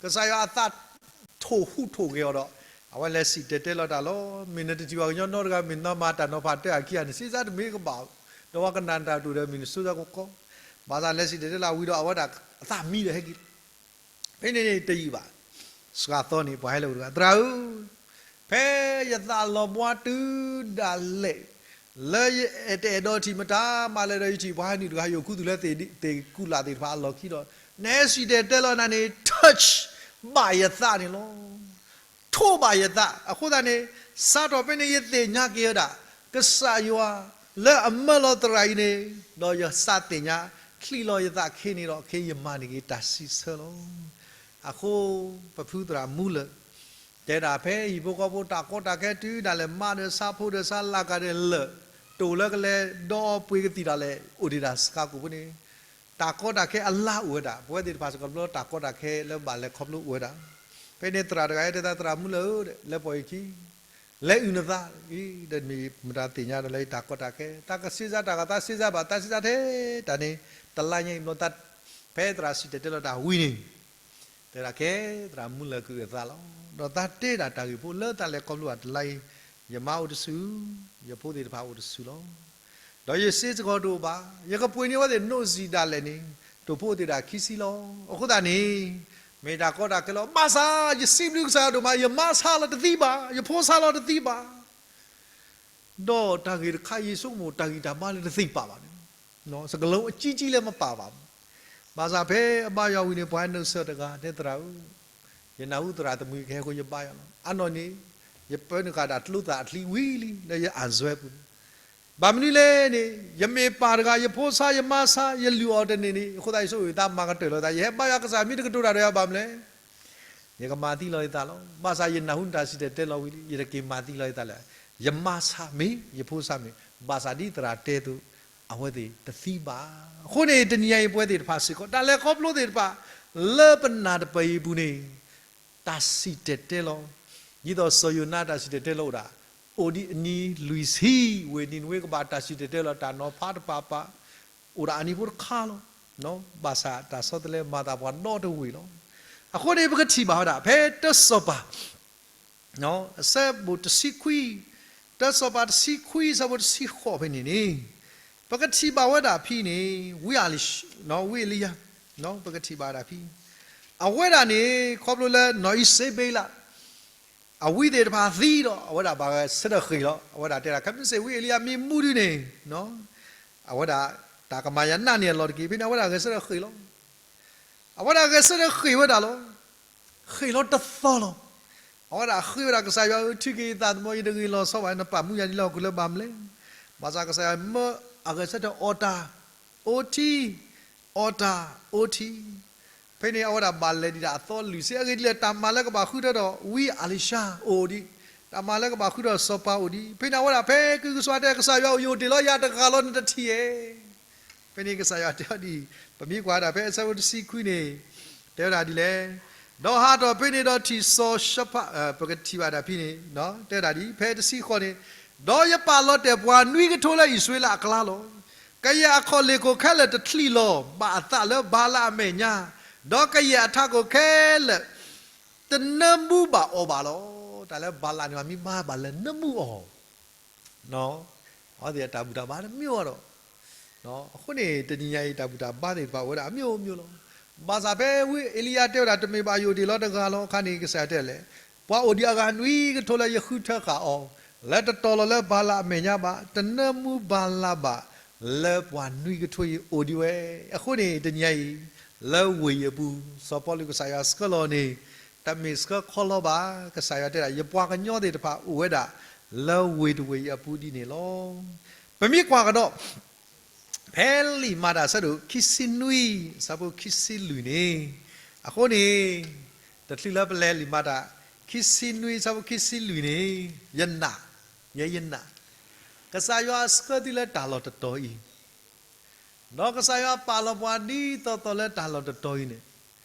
ကစၢ်ယွၤအသးထိၣ်ဟူးထိၣ်ဂဲၤအီၤဒီး အဝဲလဲၤစံၣ်တဲၤတဲလီၤတၢ်လီၤ. မ့ၢ်နတထံၣ်ပှၤကညီနီတဂၤ မ့ၢ်နမၤတၢ်နီၤဖးတၢ်အခံဂၤန့ၣ် စ့စါတမ့ၢ်ကဘၣ်, ဒီးပှၤကနၣ်တၢ်တိၣ်ဒီး မ့ၢ်နစိစါကကီ, ဘၣ်ဆၣ်လဲၤစံၣ်တဲၤတဲလီၤဝံၤဒီး အဝဲဒၣ်အသးမံဒီးဟဲက့ၤလီၤ. ဖဲန့ၣ်န့ၣ်တယံာ်ဘၣ်, စှၤသီန့ၣ် ပှၤဟဲလၢအအိၣ်တဂၤ သရၣ်ဧၢ, ဖဲယသးလီၤဘှါတုၤဒၣ်လဲာ် လၢယတအဲၣ်ဒိးထံၣ်မတၤမးလဲၣ်ဒီး ယထံၣ်ပှၤဟဲနုာ်တဂၤ ယအိၣ်ခူသူၣ်လၢသ့ၣ်ကူၣ်လာ်သ့ၣ်တဖၣ်အလီၢ်ခံဒီး နဟဲစံၣ်တဲၤတဲလီၤနၤန့ၣ် touch ဘၣ်ယသးန့ၣ်လီၤ. ထိးဘၣ်ယသး အဃိသတးန့ၣ် စးထီၣ်ဖဲန့ၣ် ယသ့ၣ်ညါက့ၤဝဲဒၣ် ကစၢ်ယွၤလၢအမၢလီၤသရၣ်အံၤန့ၣ် ဒီးယသးသ့ၣ်ညါ ချံးလီၤယသးခ့န့ၣ်ဒီး ခဲအံၤယမၤန့ၢ်က့ၤတၢ်စံးဆၢလီၤ. အဃိ ပဖုသရၣ်မူလၢာ် တဲဒၣ်ဖဲဟံၣ်ဖိဃီဖိတၢ်ကီတၢ်ခဲတုၤဒၣ်လဲာ် မါဒီးဆါဖိဒီးဆါလၢ်ကဒီးလၢာ် တိၢ်လၢကလဲၤဒီးပှ့ၤကသံၣ်ဒၣ်လဲာ် အိၣ်ဒံးဒၣ်စှၤကိာ်ဖိန့ၣ် တၢ်ကီတၢ်ခဲအလါအိၣ်ဝဲဒၣ် ပဝဲသ့ၣ်တဖၣ်စ့ၢ်ကီးတဘျီတၢ်ကီတၢ်ခဲလၢဘၣ်လဲၤခီဖျိအိၣ်ဝဲဒၣ်. ဖဲန့ၣ်သရၣ်တဂၤအံၤတဲသး သရၣ်မူလၢာ်ဧၢ လၢပှၤအံၤခံ လဲၤအုၣ်နသးအံၤ ဒီးမ့ၢ်မတၤသ့ၣ်ညါဒီးလၢတၢ်ကီတၢ်ခဲ တၢ်ကစ့စါတၢ်ဂၤသးစ့စါဘၣ် သးစ့စါထဲတၢ်န့ၣ် တလါညါအံၤဘျီ ဖဲသရၣ်စံၣ်တဲၤတဲလီၤတၢ်ဝံၤန့ၣ် တဲဒၣ်ကဲ သရၣ်မူလၢာ်ကအုၣ်အသးလီၤ. ဒီးသးတဲဒၣ်တၢ်ဂ့ၢ်ဖိလၢသးလဲၤခီဖျိဘၣ်တလါအံၤ ယမါအိၣ်တဆူၣ်, ယဖိသ့ၣ်တဖၣ်အိၣ်တဆူၣ်လီၤ. ဒီးယစ့စ့ၢ်ကီးတအိၣ်ဘၣ်, ယကပှ့ၤန့ၢ်အဝဲသ့ၣ်နိၣ်စံၣ်ဒၣ်လဲာ်န့ၣ် တိၢ်ဖိသ့ၣ်တဖၣ်ခံဆံလီၤ. အဃိသတးန့ၣ် မ့ၢ်တၢ်ကီတၢ်ခဲလီၤ. ဘၣ်ဆၣ် ယစံးဘျုးကစၢ်ယွၤဒိၣ်မး ယမါဆါလီၤတသံဘၣ်, ယဖိဆါလီၤတသံဘၣ် ဒီးတၢ်ဂ့ၢ်တခါအံၤ ယဆိကမိၣ် တၢ်ဂံၢ်တၢ်ဘါလၢတသ့ၣ်ပာ်ဘၣ်န့ၣ်, စကလုာ်အကံကံလၢမပာ်ဘၣ်. ဘၣ်ဆၣ်ဖဲအဘါယွၤဝံၤန့ၣ် ပှၤဟဲနုာ်ဆၢတဂၤ တဲသရၣ်ဧၢ, ယနၢ်ဟူသရၣ်သမုၣ်ကဟဲဃီယဘါယွၤလီၤ. အနီၢ်န့ၣ် ယပၢနုာ်ဃာ်ဒၣ်ကျိသၣ်အချံဝံၤလံ လၢယအၣ်စွဲပူၤန့ၣ်, ဘၣ်မနုၤလဲၣ်န့ၣ် ယမ့ၢ်ပာ်တဂၤ ယဖိဆါ ယမါဆါ ယလုၢ်အီၤတန့ၢ်န့ၣ် အဃိသတးယဆိကမိၣ်ယသးမၤကတၢၢ်လီၤသး ယဟဲဘါယွၤကစၢ်မ့ၢ်တကတိၤတၢ်ဒီးယၤဘၣ်မနုၤလဲၣ် ယကမၤသံလီၤယသးလီၤ. ဘၣ်ဆၣ်ယနၢ်ဟူနတၢ်စံၣ်တဲၤတဲလီၤဝံၤလံ ယတက့ၤမၤသံလီၤယသးလၢၤ. ယမါဆါမ့ၢ် ယဖိဆါမ့ၢ် ဘၣ်ဆၣ်ဒ်သရၣ်တဲအသိး အဝဲသ့ၣ်တသံဘၣ်. အဃိန့ၣ် တနံၤညါအံၤပဝဲသ့ၣ်တဖၣ်စ့ၢ်ကီး တၢ်လဲၤခီဖျိသ့ၣ်တဖၣ် လၢပနၢ်တပၢၢ်အံၤအပူၤန့ၣ် တၢ်စံၣ်တဲၤတဲလီၤ, ဒ်သိးစီၤယိၤနါတၢ်စံၣ်တဲၤတဲလီၤအိၣ်ဒၣ် အိၣ်ဒံးအနံၤလွံၢ်ဆံ, ဝ့ၢ်နံၤနဝ့ကဘၣ်တၢ်စံၣ်တဲၤတဲလီၤတၢ်နီၤဖးတပၤပၤ အိၣ်ဒၣ်အနံၤဖိတခါလီၤ. ဘၣ်ဆၣ်တၢ်ဆီတလဲမၤသးပှၤဒီတဝ့ၢ်လီၤ. အဃိန့ၣ် ပကထံၣ်ဘၣ်ဝဲဒၣ် ဖဲတၢစီၤပၤ အဆၢဖိတဆံခွံ, တၢစီၤပၤတဆံခွံ အဆၢဖိတဆံဃိးဖဲန့ၣ်န့ၣ်, ပကထံၣ်ဘၣ်ဝဲဒၣ်ဖဲန့ၣ် ဝံအလံ, ဝံအ့လံယၤ, ပကထံၣ်ဘၣ်ဝဲဒၣ်ဖဲ အဝဲဒၣ်န့ၣ် ခီဖျိလၢနီၢ်အံၤစ့ဘ့လး အဝံသ့ၣ်တဖၣ်သံဒီး အဝဲဒၣ်ဘၣ်ဂဲၤဆၢထၢၣ်ဃ့ၢ်လီၤ. အဝဲဒၣ်တဲဒၣ် ခဲမုၢ်ဆ့ၣ်ဝံအ့လံယၤမ့ၢ်မူဒုန့ၣ်, အဝဲဒၣ်တၢ်ကမၤယၤနးန့ၢ်အလီၢ်တက့ၢ်. ဖဲန့ၣ် အဝဲဒၣ်ဂဲၤဆၢထၢၣ်ဃ့ၢ်လီၤ. အဝဲဒၣ်ဂဲၤဆၢထၢၣ်ဃ့ၢ်ဝဲဒၣ်လီၤ. ဃ့ၢ်လီၤတသီလီၤ. အဝဲဒၣ်ဃ့ဝဲဒၣ် ကစၢ်ယွၤဧၢ, ထုးက့ၤယသးသမူ, ယတဂ့ၤလီၤဆီဘၣ်, နပာ်မူယၤဒ်လဲၣ်ဂီၤ လၢၤဘၣ်မနုၤလဲၣ်. ဘၣ်ဆၣ်ကစၢ်ယွၤမၢအဂဲၤဆၢထၢၣ်အီၣ်တၢ်, အိၣ်ထံ, အီၣ်တၢ်, အိၣ်ထံ ဖဲန့ၣ် အဝဲဒၣ်ဘၣ်လဲၤဒံးဒၣ်အသီလွံၢ်ဆံ, အဂ့ၢ်ဒ်လဲၣ်, တၢ်မၤလၢကဘၣ်ဃုထၢဒီးဝံအလံၡါအိၣ်ဒံး, တၢ်မၤလၢကဘၣ်ဃုထၢဒီးစီၤပၤအိၣ်ဒံး. ဖဲန့ၣ် အဝဲဒၣ်ဖဲကုကစွါတဲ ကစၢ်ယွၤအိၣ်ယိာ်တ့ၢ်လီၤယၤတဂၤလီၤ နတထံၣ်ဧါ. ဖဲန့ၣ်ကစၢ်ယွၤတဲအီၤဒ်အံၤ, ပမ့ၢ်ကွၢ်ဒၣ်ဖဲအဆၢဖိတဆံခွံန့ၣ်, တဲဝဲဒၣ်ဒ်လဲၣ်, ဒီးဟးထီၣ်ဖဲန့ၣ်ဒီးထံၣ်စီၤၡဖၣ်, ပကထံၣ်ဘၣ်ဒၣ်ဖဲန့ၣ်, တဲဝဲဒၣ်ဒ်အံၤ, ဖဲတဆံဃိးန့ၣ်, ဒီးယပာ်လီၤတဲာ်ပှၤနွံကထိလၢအံၣ်စရ့လးအကျါလီၤ. ကယဲၢ်အခီၣ်လ့ၢ်ခိၣ်ခဲလၢာ်တချံးလီၤဘၣ်အသးလၢဘၤလးအမဲာ်ညါ, ဒီးကယဲၢ်အထးခိၣ်ခဲလၢာ် တနၢမူဘၣ်အီၤဘၣ်လီၤ. တၢ်လၢဘၤလးန့ၣ် မ့ၢ်ဘၣ်ဘၣ်လဲၤနၢမူအီၤ အဝဲသ့ၣ်အတၢ်ဘူၣ်တၢ်ဘါတမ့ၢ်အီၤဒီး, အဃိန့ၣ် တနံၤညါအံၤ တၢ်ဘူၣ်တၢ်ဘါသ့ၣ်တဖၣ်အိၣ်ဝဲဒၣ်အမျိုးမျိုးလီၤ. ဘၣ်ဆၣ်ဖဲဝံအ့လံယၤတဲဝဲဒၣ် တမ့ၢ်ဘၣ်ယိာ်တ့ၢ်လီၤတဂၤလီၤ. အခါန့ၣ် ကစၢ်ယွၤတဲလဲၣ်, ပှၤအိၣ်ဒံးအဂၤနွံကထိလၢယဃုထၢဃာ်အီၤ, လၢတတီၤလီၤလၢဘၤလးအမဲာ်ညါဘၣ်, တနၢမူဘၤလးဘၣ်, လၢပှၤနွံကထိအံၤအိၣ်ဒံးဝဲ. အဃိန့ၣ် တနံၤညါအံၤ လၢဝ့ၢ်အံၤအပူၤ စီၤပီလူးကစၢ်ယွၤဆှၢလီၤန့ၣ် တမ့ၢ်ဆှၢခီလီၤဘၣ်. ကစၢ်ယွၤတဲဒၣ် ယပှၤကညီသ့ၣ်တဖၣ်အိၣ်ဝဲဒၣ် လၢဝ့ၢ်တဝ့ၢ်အံၤအပူၤဒ်န့ၣ်လီၤ. ပမ့ၢ်ကွၢ်ကဒီး ဖဲလံာ်မၤတၢ်အဆၢဒိၣ်ခံဆံနွံ အဆၢဖိခံဆံလွံၢ်န့ၣ်, အဃိန့ၣ် တချုးလၢပလဲၤလံာ်မၤတၢ် ခံဆံနွံ အဆၢဖိခံဆံလွံၢ်န့ၣ် ယနာ်, ယဲယနာ်, ကစၢ်ယွၤဆှၢသုလၢတၢ်လီၢ်တတီၤအံၤ ဒီးကစၢ်ယွၤပာ်လီၤပှၤဒ်သိးသိးလၢတၢ်လီၢ်တတီၤအံၤန့ၣ်,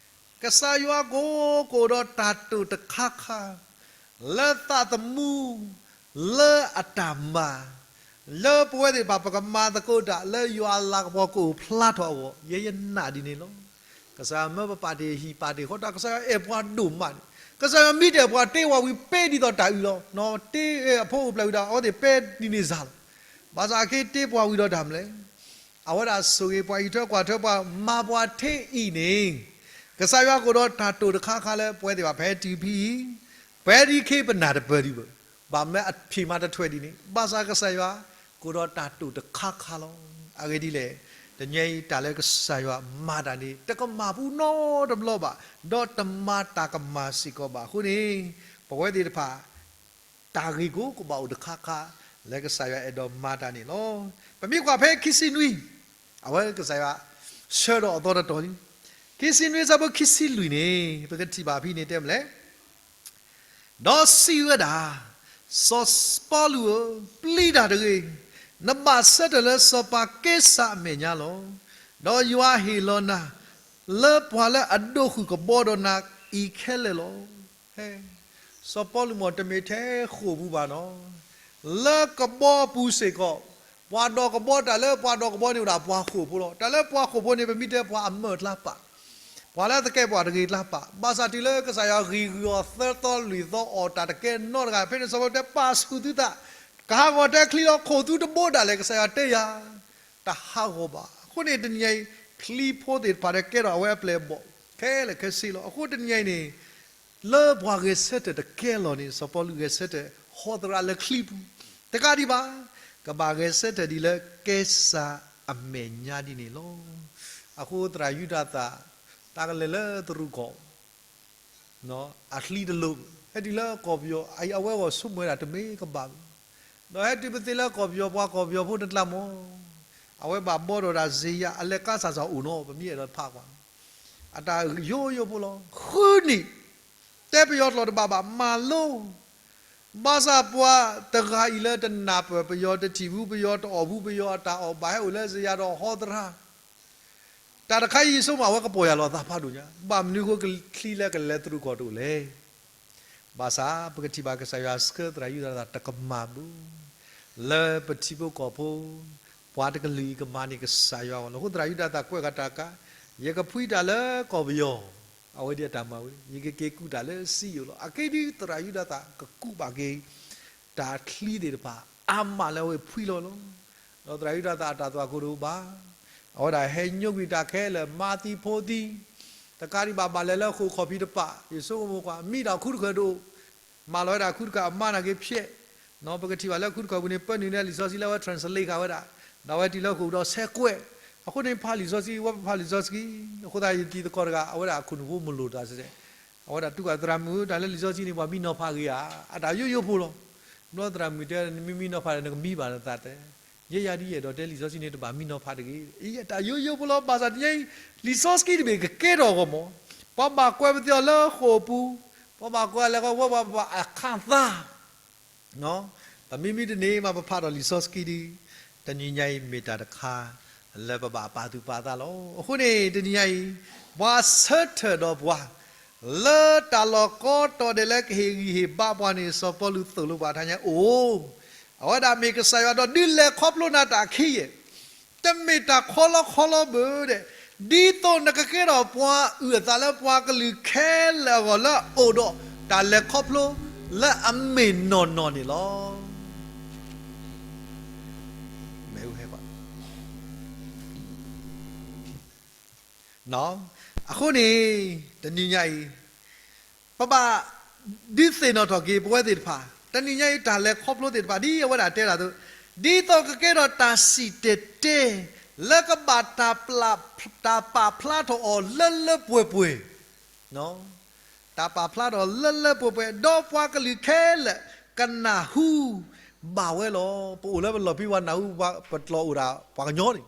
ကစၢ်ယွၤကအိၣ်ကအိၣ်ဒီးတၢ်တိာ်တခါခါ လၢသးသမူ လၢအတၢ်မၤ, လၢပဝဲသ့ၣ်တဖၣ် ပကမၤသကိးတၢ်လၢယွၤအလၤကပီၤကအိၣ်ဖျါထီၣ်အဂီၢ် ယဲယနာ်ဒ်န့ၣ်လီၤ. ကစၢ်ယွၤမၢပပာ်တ့ၢ်ဟံၣ်ပာ်တ့ၢ်ဃီတၢ် ကစၢ်ယွၤအဲၣ်ပှၤဒိၣ်မးန့ၣ် ကစၢ်ယွၤမ့ၢ်တအဲၣ်ပှၤ တ့ပှၤဝံၤ ပ့ဒ်သိးတၢ်အုးလီၤ. တ့အဖိအိၣ်ဖျဲၣ်ဝံၤဒီး အဝဲသ့ၣ်ပ့ဒ်န့ၣ်စ့ၢ်လီၤ. ဘၣ်ဆၣ်အခဲအံၤတ့ပှၤဝံၤဒီးတၢ်မနုၤလဲၣ်. အဝဲဒၣ်ဆိၣ်ဂ့ၤပှၤ အံးထွဲကွၢ်ထွဲပှၤ မၤပှၤထဲအံၤန့ၣ် ကစၢ်ယွၤကအိၣ်ဒီးတၢ်တိာ်တခါခါလၢပဝဲသ့ၣ်တဖၣ် ဖဲတုၤဖဲအံၤ, ပဝဲဒၣ်ခဲအံၤပနၢ်တပၢၢ်ဒံးဘၣ်. ဘၣ်မနုၤအဖံးမၤတထွဲဒ်န့ၣ် ဘၣ်ဆၣ်ကစၢ်ယွၤကအိၣ်ဒီးတၢ်တိာ်တခါခါလီၤ. အဂ့ၢ်ဒ်လဲၣ်, တနံၤအံၤတၢ်လၢကစၢ်ယွၤမၤတၢ်န့ၣ် တကမၣ်ပူၤနီတဘျီဘၣ်, ဒီးတမၤတၢ်ကမၣ်စ့ၢ်ကီးဘၣ်အဃိန့ၣ်, ပဝဲသ့ၣ်တဖၣ် တၢ်ဂ့ၢ်ကအိၣ်ကဘၣ်အိၣ်တခါခါ လၢကစၢ်ယွၤအဲၣ်ဒိးမၤတၢ်န့ၣ်လီၤ. ပမ့ၢ်ကွၢ်ဖဲခံဆံနွံ, အဝဲကစၢ်ယွၤဆှၢဒီးအသီတတီၤလံ. ခံဆံနွံ ဆၢဖိခံဆံလွံၢ်န့ၣ် ပကထံၣ်ဘၣ်ဖဲန့ၣ်တဲမနုၤလဲၣ်. ဒီးစံးဝဲဒၣ်, စီၤပီလူးဧၢ, ပျံၤတၢ်တဂ့ၤ, နဘၣ်ဆၢထၢၣ်လၢစီၤပၤကဲစၤအမဲာ်ညါလီၤ. ဒီးယွၤဟ့ၣ်လီၤနၤ လၢပှၤလၢအဒိးဃုာ်ကဘီဒီးနၤအံၤခဲလၢာ်လီၤ. ဟဲ, စီၤပီလူးမ့ၢ်တမ့ၢ်ထဲဃိာ်ပူၤဘၣ်နီၤ, လၢကဘီပူၤစ့ၢ်ကီး, ပှၤဒိးကဘီ တၢ်လၢပှၤဒိးကဘီန့ၣ်အိၣ်ဒၣ်ပှၤဃိာ်ဖိလီၤ. တၢ်လၢပှၤဃိာ်ဖိန့ၣ် ပမ့ၢ်တဲပှၤအမၢၢ်ကျါပာ်, ပှၤလၢသကဲးပဝးတဂ့ၤကျါပာ်, ဘၣ်ဆၣ်တုၤလၢကစၢ်ယွၤဂံၢ်ဂုာ်အီၤသၢသီလွံၢ်သီအီၣ်တၢ်တကဲနီတဂၤ ဖဲန့ၣ် စီၤပီလူးတဲပာ်ဆူၣ်သုသး, ကဟးဂီၤတဲချံလီၤ ခိၣ်သုတဘိဒၣ်လဲာ် ကစၢ်ယွၤတဲယၤ တဟးဂီၤဘၣ်. အဃိန့ၣ်တနံၤအံၤ ချံဖိသ့ၣ်တဖၣ်ဒီးကဲထီၣ်အဝဲအပျဲၢ်အဘီၣ် ခဲလၢာ်ခဲဆ့လီၤ. အဃိတနံၤအံၤန့ၣ် လၢပှၤဂဲၤဆၢထၢၣ်တကဲလီၤန့ၣ် စီၤပီလူးဂဲၤဆၢထၢၣ်ဟီသရၣ်လၢချံပူၤ တကးဒံးဘၣ်, ကဘၣ်ဂဲၤဆၢထၢၣ်ဒ်လၢကဲစၤအမဲာ်ညါဒ်န့ၣ်လီၤ. အဃိသရၣ်ယူဒၤသၣ် တၢ်ကလဲၤလၢတရူးကီၢ် အချံတလိၤ, ဟဲတုၤလၢကီၢ်ပယီၤ အဝဲဂီၢ်ဆိကမိၣ်ဝဲဒၣ်တမ့ၢ်ကဘၣ်ဘၣ်, ဒီးဟဲတုၤပသ့လၢကီၢ်ပယီၤ ပှၤကီၢ်ပယီၤဖိတကျါမး, အဝဲဘၣ်ဘီထီၣ်ဒၣ်စ့ယၤ အလဲၤကါစၢ်စၢ်အိၣ်နီၤ ပမ့ၢ်အဲၣ်ဒိးဖးကွၢ်, အတၢ်ယိယိဖိလီၤ. ဃုနံၣ် တဲပယီၤကျိာ်တဘၣ်ဘၣ် မၤလိ ဘၣ်ဆၣ်ပှၤတဂၤအံၤလၢတနၢ်ပၢၢ်ပယီၤ တထံၣ်ဘူးပယီၤ တအီၣ်ဘူးပယီၤ အတၢ်အီၣ်ဘၣ်ဟဲအိၣ်လၢစ့ယၤဒီးဟီသရၣ်, တၢ်တခါအံၤယဆိကမိၣ် အဝဲကပီၢ်ယၢ်လီၤသးဖးဒိၣ်ညါ, ဘၣ်မနုၤအဃိချံလၢကလဲၤတရူးကီၢ်တအိၣ်လဲၣ်. ဘၣ်ဆၣ် ပကထံၣ်ဘၣ်ကစၢ်ယွၤဆှၢသရၣ်ယူဒၤသၣ်တကမၣ်ဘၣ် လၢပထံဖိကီၢ်ဖိ ပှၤတကလုာ်အံၤကမၤန့ၢ်ကစၢ်ယွၤအဂီၢ်လီၤ. အဃိသရၣ်ယူဒၤသၣ်ကွဲးဃာ်တၢ်ကါ, ယကဖှံတၢ်လၢကီၢ်ပယီၤ, အဝဲဒၣ်အတၢ်မၤဝဲ, ယကက့ၤကူးတၢ်လၢစံယိၣ်လီၤ. အက့ဒုးသရၣ်ယူဒၤသၣ်ကကူးဘၣ်က့ၤ တၢ်ချံသ့ၣ်တဖၣ် အါမးလၢအဝဲဖှံလီၤလီၤ. ဒီးသရၣ်ယူဒၤသၣ်အတၢ်သွၣ်ခိၣ်တအိၣ်ဘၣ်, အဝဲဒၣ်ဟဲညိကွံာ်တၢ်ခဲလၢာ် မၤသံဖိသံ, တကးဒံးဘၣ် ဘၣ်လဲၤလၢဃိာ်ခီၣ်ဖံးတပၤ, ယဆိကမိၣ်ကွၢ် မံဒၣ်ခူတခၢၣ်တအိၣ်, မၤလီၤဝဲဒၣ်ခူတခၢၣ် အမါနာ်က့ဖျဲး, ပကထံၣ်ဘၣ်လၢခူတခၢၣ်ပူၤန့ၣ် ပၢနုာ်န့ၢ်လံာ်စီဆှံလၢအဝဲ translate ဃာ်ဝဲဒၣ်, ဒီးအဝဲတုၤလၢဃိာ်ဒီးဆဲးကွဲး, အဃိန့ၣ်ဖးလံာ်စီဆှံ ဝဲပဖးလံာ်စီဆှံ, အဃိသတးယတံၤသကိးတဂၤ အဝဲဒၣ်အခိၣ်နူာ်ဖိမလိာ်တၢ်စဲး, အဝဲဒၣ်တူၢ်ဃာ်သရၣ်မုၣ် တၢ်လၢလံာ်စီဆှံန့ၣ် ပှၤမံနီၤဖးဂ့ၤဧါ, အတၢ်ယိယိဖိလီၤ. ဘျီသရၣ်မုၣ်တဲ နမ့ၢ်မံနီၤဖးဒီး နကမံဘၣ်နသးတဲ, ယဲယၤဒ်ယအဲၣ်ဒိးတဲလံာ်စီဆှံန့ၣ် တဘၣ်မံနီၤဖးတဂ့ၤ, အတၢ်ယိယိဖိလီၤ. ဘၣ်ဆၣ်တနံၤအံၤ လံာ်စီဆှံတဘ့ၣ်ကကဲထီၣ်အဂီၢ်မး, ပှၤဘၣ်ကွဲးပသ့အီၤလၢဃိာ်ပူၤ, ပှၤဘၣ်ကွဲးလဲၤဃီဝဲပှၤဘၣ်အခးသး ပမ့မ့ၢ်တန့ၢ်ဘၣ်ပဖးဒီးလံာ်စီဆှံဒီး, တနံၤညါအံၤမ့ၢ်တၢ်တခါ လၢပဘၣ်ပာ်သူၣ်ပာ်သးလီၤ. အဃိန့ၣ် တနံၤညါအံၤ ပှၤဆၢထၢၣ်ဒီးပှၤ လၢတၢ်လီၢ်ကိးတီၤဒဲးလၢကဟ့ၣ်ဂံၢ်ဟ့ၣ်ဘါပှၤန့ၣ် စီၤပီလူးသိၣ်လိပှၤထါညါအိၣ်, အဝဲဒၣ်မ့ၢ်ကစၢ်ယွၤဒီးဒုးလဲၤခီဖျိနၤတၢ်ခံယဲၢ် တမ့ၢ်တၢ်ခီလီခီလီဘၣ်ဒဲး, ဒ်သိးနကကဲထီၣ်ပှၤအုၣ်အသးလၢပှၤကလုာ်ခဲလၢာ်အဂီၢ်လၢအအိၣ်ဒီးတၢ်လဲၤခီဖျိ လၢအမ့ၢ်နီၢ်နီၢ်န့ၣ်လီၤ. အဃိန့ၣ် တနံၤညါအံၤ ပဘၣ်ဒုးသ့ၣ်နီၣ်ထီၣ်က့ၤပဝဲသ့ၣ်တဖၣ်, တနံၤညါအံၤတၢ်လဲၤခီဖျိသ့ၣ်တဖၣ် ဒ်အဝဲဒၣ်တဲဒၣ်အသိး, ဒ်သိးကကဲထီၣ်တၢ်စံၣ်တဲၤတဲ လၢကဘၣ်တၢ်ပာ်ဖျါထီၣ်အီၤလၢလၢပှဲၤပှဲၤ, တၢ်ပာ်ဖျါထီၣ်လၢလၢပှဲၤပှဲၤ, ဒီးပှၤကလုာ်ခဲလၢာ် ကနၢ်ဟူဘၣ်ဝဲလီၤ. ပအိၣ်လၢပလီၢ်ဖံး ပှၤနၢ်ဟူပှၤ ပကျိာ်အိၣ်ဒၣ်ပှၤကညီန့ၣ်,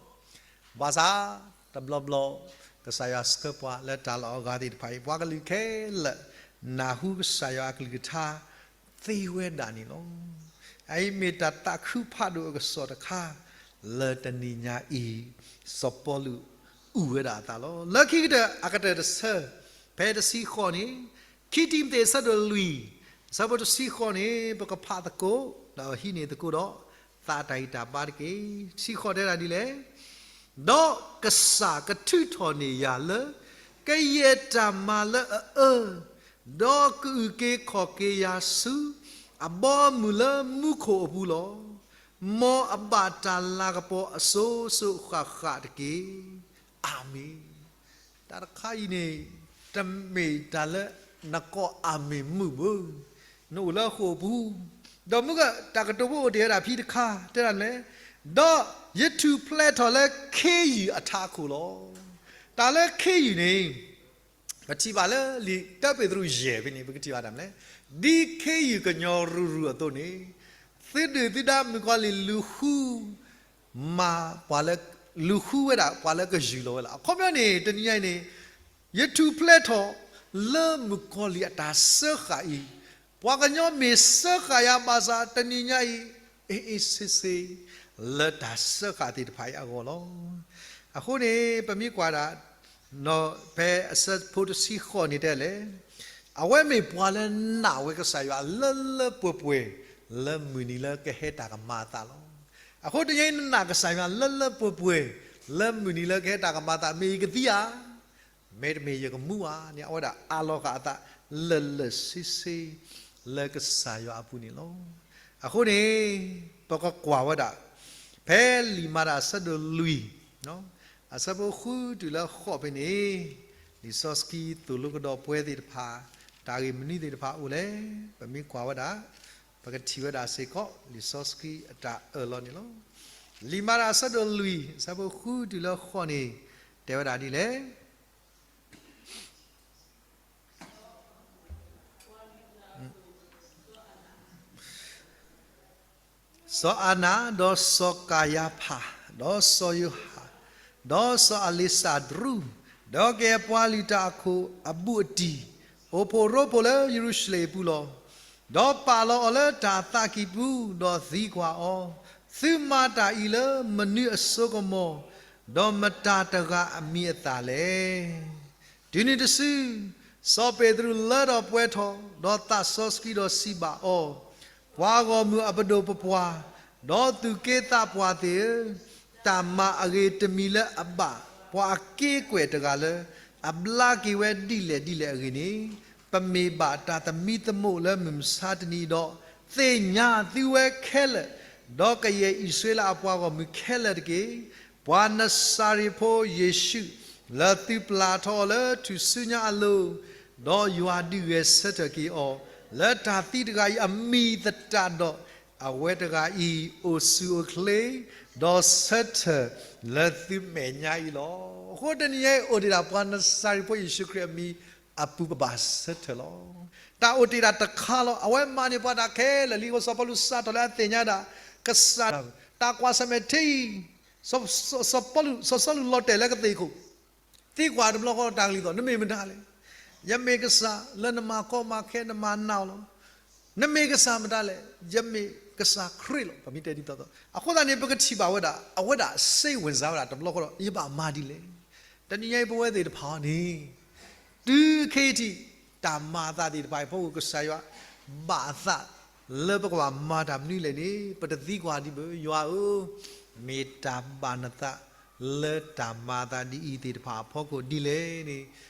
ဘၣ်ဆၣ် တဘျီဘျီ ကစၢ်ယွၤဆှၢပှၤလၢတၢ်လီၢ်အဂၤသ့ၣ်တဖၣ်အံၤ ပှၤကလုာ်ခဲလၢာ် နၢ်ဟူကစၢ်ယွၤအကလုၢ်ကထါသ့ဝဲဒၣ်န့ၣ်လီၤ. အအံၤမ့ၢ်တၢ်သးခုဖးဒိၣ်အကစီၣ်တခါ လၢတနံၤညါအံၤ စီၤပီလူးအုၣ်ဝဲဒၣ်အသးလီၤ. လၢခံကတၢၢ် အကတၢၢ်တဆၢ ဖဲတဆံဃိးန့ၣ်, ခံတံၤမသ့း အဆၢဒိၣ်လွံၢ်, ဆၢဖိတဆံဃိးန့ၣ် ပကဖးသကိး, ဒီးဟံးန့ၢ်သကိးဒီး သးတၢ်ဂံၢ်တၢ်ဘါတက့ၢ်. တဆံဃိးတဲဒၣ်ဒ်လဲၣ်, ဒီးကစၢ်ကထုးထီၣ်န့ၢ်ယၤလၢ ကယဲၢ်တၢ်မၤလၢအအၢ, ဒီးကအုၣ်က့ၤခီၣ်က့ၤယၤဆူ အဘီအမုၢ်လၢမူခိၣ်အပူၤလီၤ. မ်အဘၣ်တၢ်လၤကပီၤအစိၤစိၤဃၣ်ဃၣ်တက့ၢ်. အၤမ့ၣ်. တၢ်တခါအံၤန့ၣ် တမ့ၢ်တၢ်လၢနကိးအၤမ့ၣ်မုၢ်ဘၣ်. နအိၣ်လၢဃိာ်ပူၤ, ဒီးမုၢ်ဂၤတၢ်ကတိၤဖိအိၣ်တ့ၢ်ဝဲဒၣ်ဖဲတခါ တဲဒၣ်လဲၣ်, ဒီးယထူၣ်ဖျဲးထီၣ်လၢခ့ယုၢ်အထးခိၣ်လီၤ. တၢ်လၢခ့ယုၢ်န့ၣ် ပထံၣ်ဘၣ်လၢလံာ်တၢပ့းတရူးယဲၢ်ဖဲန့ၣ် ပကထံၣ်ဘၣ်တၢ်မနုၤလဲၣ်, ဒ်ခ့ယုၢ်ကညီၤရုၢ်ရုၢ်အသိးန့ၣ် သုဒုၣ်သုဒါမုၣ်ကီၤလံၢ်လူၤဃု မၤပှၤလၢ လူၤဃုဝဲဒၣ်ပှၤလၢကယူၢ်လီၤဝဲလီၤ. အခီပညီန့ၣ် တနံၤညါအံၤန့ၣ် ယထူၣ်ဖျဲးထီၣ်လၢမုၣ်ကီၤလံၢ်အတၢ်စၢဃာ်အံၤ, ပှၤကညီမ့ၢ်စၢဃာ်ယၤဘၣ်ဆၣ် တနံၤညါအံၤ အ့ၣ်အ့ၣ်ဆ့ဆ့ လၢတၢ်စၢဃာ်သ့ၣ်တဖၣ်အံၤအဂီၢ်လီၤ. အဃိန့ၣ် ပမ့ၢ်ကွၢ်ဒၣ် ဖဲအဆၢဖိတဆံဃိးန့ၣ်တဲလဲၣ်, အဝဲမ့ၢ်ပှၤလၢနာ်ဝဲကစၢ်ယွၤလၢလၢပှဲၤပှဲၤ လၢမုၢ်နံၤလၢကဟဲတၢ်ကမၤအသးလီၤ. အဃိတနံၤအံၤနနာ်ကစၢ်ယွၤလၢလၢပှဲၤပှဲၤ လၢမုၢ်နံၤလၢကဟဲတၢ်ကမၤအသး မ့ၢ်ယကသံဧါ မ့တမ့ၢ်ယကမူဧါန့ၣ် အဝဲဒၣ်အးလီၤဃာ်အသးလၢာ်လၢာ်ဆ့ဆ့ လၢကစၢ်ယွၤအပူၤန့ၣ်လီၤ. အဃိန့ၣ် ပကကွၢ်ဝဲဒၣ် ဖဲလံာ်မၤတၢ်အဆၢဒိၣ်လွံၢ် အဆၢဖိဃုတုၤလၢဃိးဖဲန့ၣ် လံာ်စီဆှံသိၣ်လိကဒီးပှၤသ့ၣ်တဖၣ် တၢ်ဂ့ၢ်မနုၤသ့ၣ်တဖၣ်အိၣ်လဲၣ် ပမ့ၢ်ကွၢ်ဝဲဒၣ် ပကထံၣ်ဝဲဒၣ်စ့ၢ်ကီး လံာ်စီဆှံအတၢ်အၢၣ်လီၤန့ၣ်လီၤ. လံာ်မၤတၢ်အဆၢဒိၣ်လွံၢ် အဆၢဖိဃုတုၤလၢဃိးန့ၣ် တဲဝဲဒၣ်ဒ်လဲၣ်. စီၤအၤနၤ, ဒီးစီၤကၤယၤဖး, ဒီးစီၤယိၤဟၣ်, ဒီးစီၤအလ့းစၤဒြူး, ဒီးကယဲၢ်ပှၤလုၢ်တၢ်အခိၣ်အဘူးအတံၢ်, အိၣ်ဖှိၣ်ရိဖှိၣ်လၢယရူၤၡလ့ၣ်အပူၤလီၤ. ဒီးပာ်လီၤအီၤလၢတၢ်သးကံၢ်ပူၤ, ဒီးသံကွၢ်အီၤ, သုမၤတၢ်အံၤလၢမနုၤအစိကမီၤ, ဒီးမတၤတဂၤအမံၤအသၣ်လဲၣ်. တုၤနုၤတစု, စီၤပ့းတရူးလၢထီၣ်ပှဲၤထီၣ်, ဒီးသးစီဆှံဒီးစံးဘၣ်အီၤ, ပှၤဂီၢ်မုၢ်အပဒိၣ်ပပှၢ်, ဒီးသူၣ်က့သးပှၢ်သ့ၣ်ဧၢ, တၢ်မၤအဂ့ၤတမံၤလၢအဘၣ် ပှၤအက့ကွဲၢ်တဂၤလၢ အဘျါက့ၤဝဲဒ်လဲၣ်ဒ်လဲၣ်အဂ့ၢ်န့ၣ်, ပမ့ၢ်ဘၣ်တၢ်သမံသမိးလၢမုၢ်မဆါတနံၤဒီး, သ့ၣ်ညါသုဝဲခဲလၢာ်, ဒီးကယဲၢ်အံၣ်စရ့လးအပှၤဂီၢ်မုၢ်ခဲလၢာ်တက့ၢ်. ပှၤနစၤရ့းဖိယ့ၣ်ၡူး လၢသုပျၢ်ထီၣ်အီၤလၢထူၣ်စုညါအလိၤ, ဒီးယွၤဒုးဂဲၤဆၢထၢၣ်က့ၤအီၤ လၢတၢ်သံတဂၤအံၤအမံၤသတးဒီး, အဝဲတဂၤအံၤအိၣ်ဆူၣ်အိၣ်ချ့, ဒီးဆၢထၢၣ်လၢသုမဲာ်ညါအံၤလီၤ. အဃိတနံၤအံၤ အိၣ်ဒံးဒၣ်ပှၤနစၤရ့းဖိယ့ၣ်ၡူးခရံာ်အမံၤအပူၤပဘၣ်ဆၢထၢၣ်လီၤ. တၢ်အိၣ်တ့ၢ်ဒၣ်တခါလီၤ. အဝဲမၤန့ၢ်ပှၤတၢ်ခဲလၢာ်လံ. စီၤပီလူးစးထီၣ်လၢအသ့ၣ်ညါဒၣ် ကစၢ် တၢ်ကွၢ်ဆၢၣ်မဲာ်ထံအံၤ, စီၤပီလူး စီၤစီလူးလီၤတဲာ်လၢကသ့ၣ်ခိၣ်, သံကွၢ်တဘျီဃီတၢ်ကလုၢ်သီၣ်, နမ့ၢ်မတၤလဲၣ်. ယမ့ၢ်ကစၢ်လၢနမၤကီမၤခဲ နမၤနးအီၤလီၤ. နမ့ၢ်ကစၢ်မတၤလဲၣ်. ယမ့ၢ်ကစၢ်ခရံာ်လီၤ. ပမ့ၢ်တဲဒ်သိးသိး အဃိသတးန့ၣ် ပကထံၣ်ဘၣ်ဝဲဒၣ် အဝဲဒၣ်စ့ဝ့ၢ်စါဝဲဒၣ်တဘျီဃီဒီး ယဘၣ်မၤဒ်လဲၣ်. တနံၤညါအံၤပဝဲသ့ၣ်တဖၣ်အံၤန့ၣ် တုၤခဲအံၤထံး တၢ်မၤအသးသ့ၣ်တဖၣ်အံၤ ဖီခိၣ်ကစၢ်ယွၤ ဘၣ်အသးလၢပကဘၣ်မၤတၢ်မနုၤလဲၣ်န့ၣ် ပတသံကွၢ်ဒံးဘၣ်. ယွၤဧၢ, မ့ၢ်တၢ်ဘၣ်နသးလၢတၢ်မၤအသးဒ်အံၤသ့ၣ်တဖၣ်အဖီခိၣ်ဒ်လဲၣ်န့ၣ်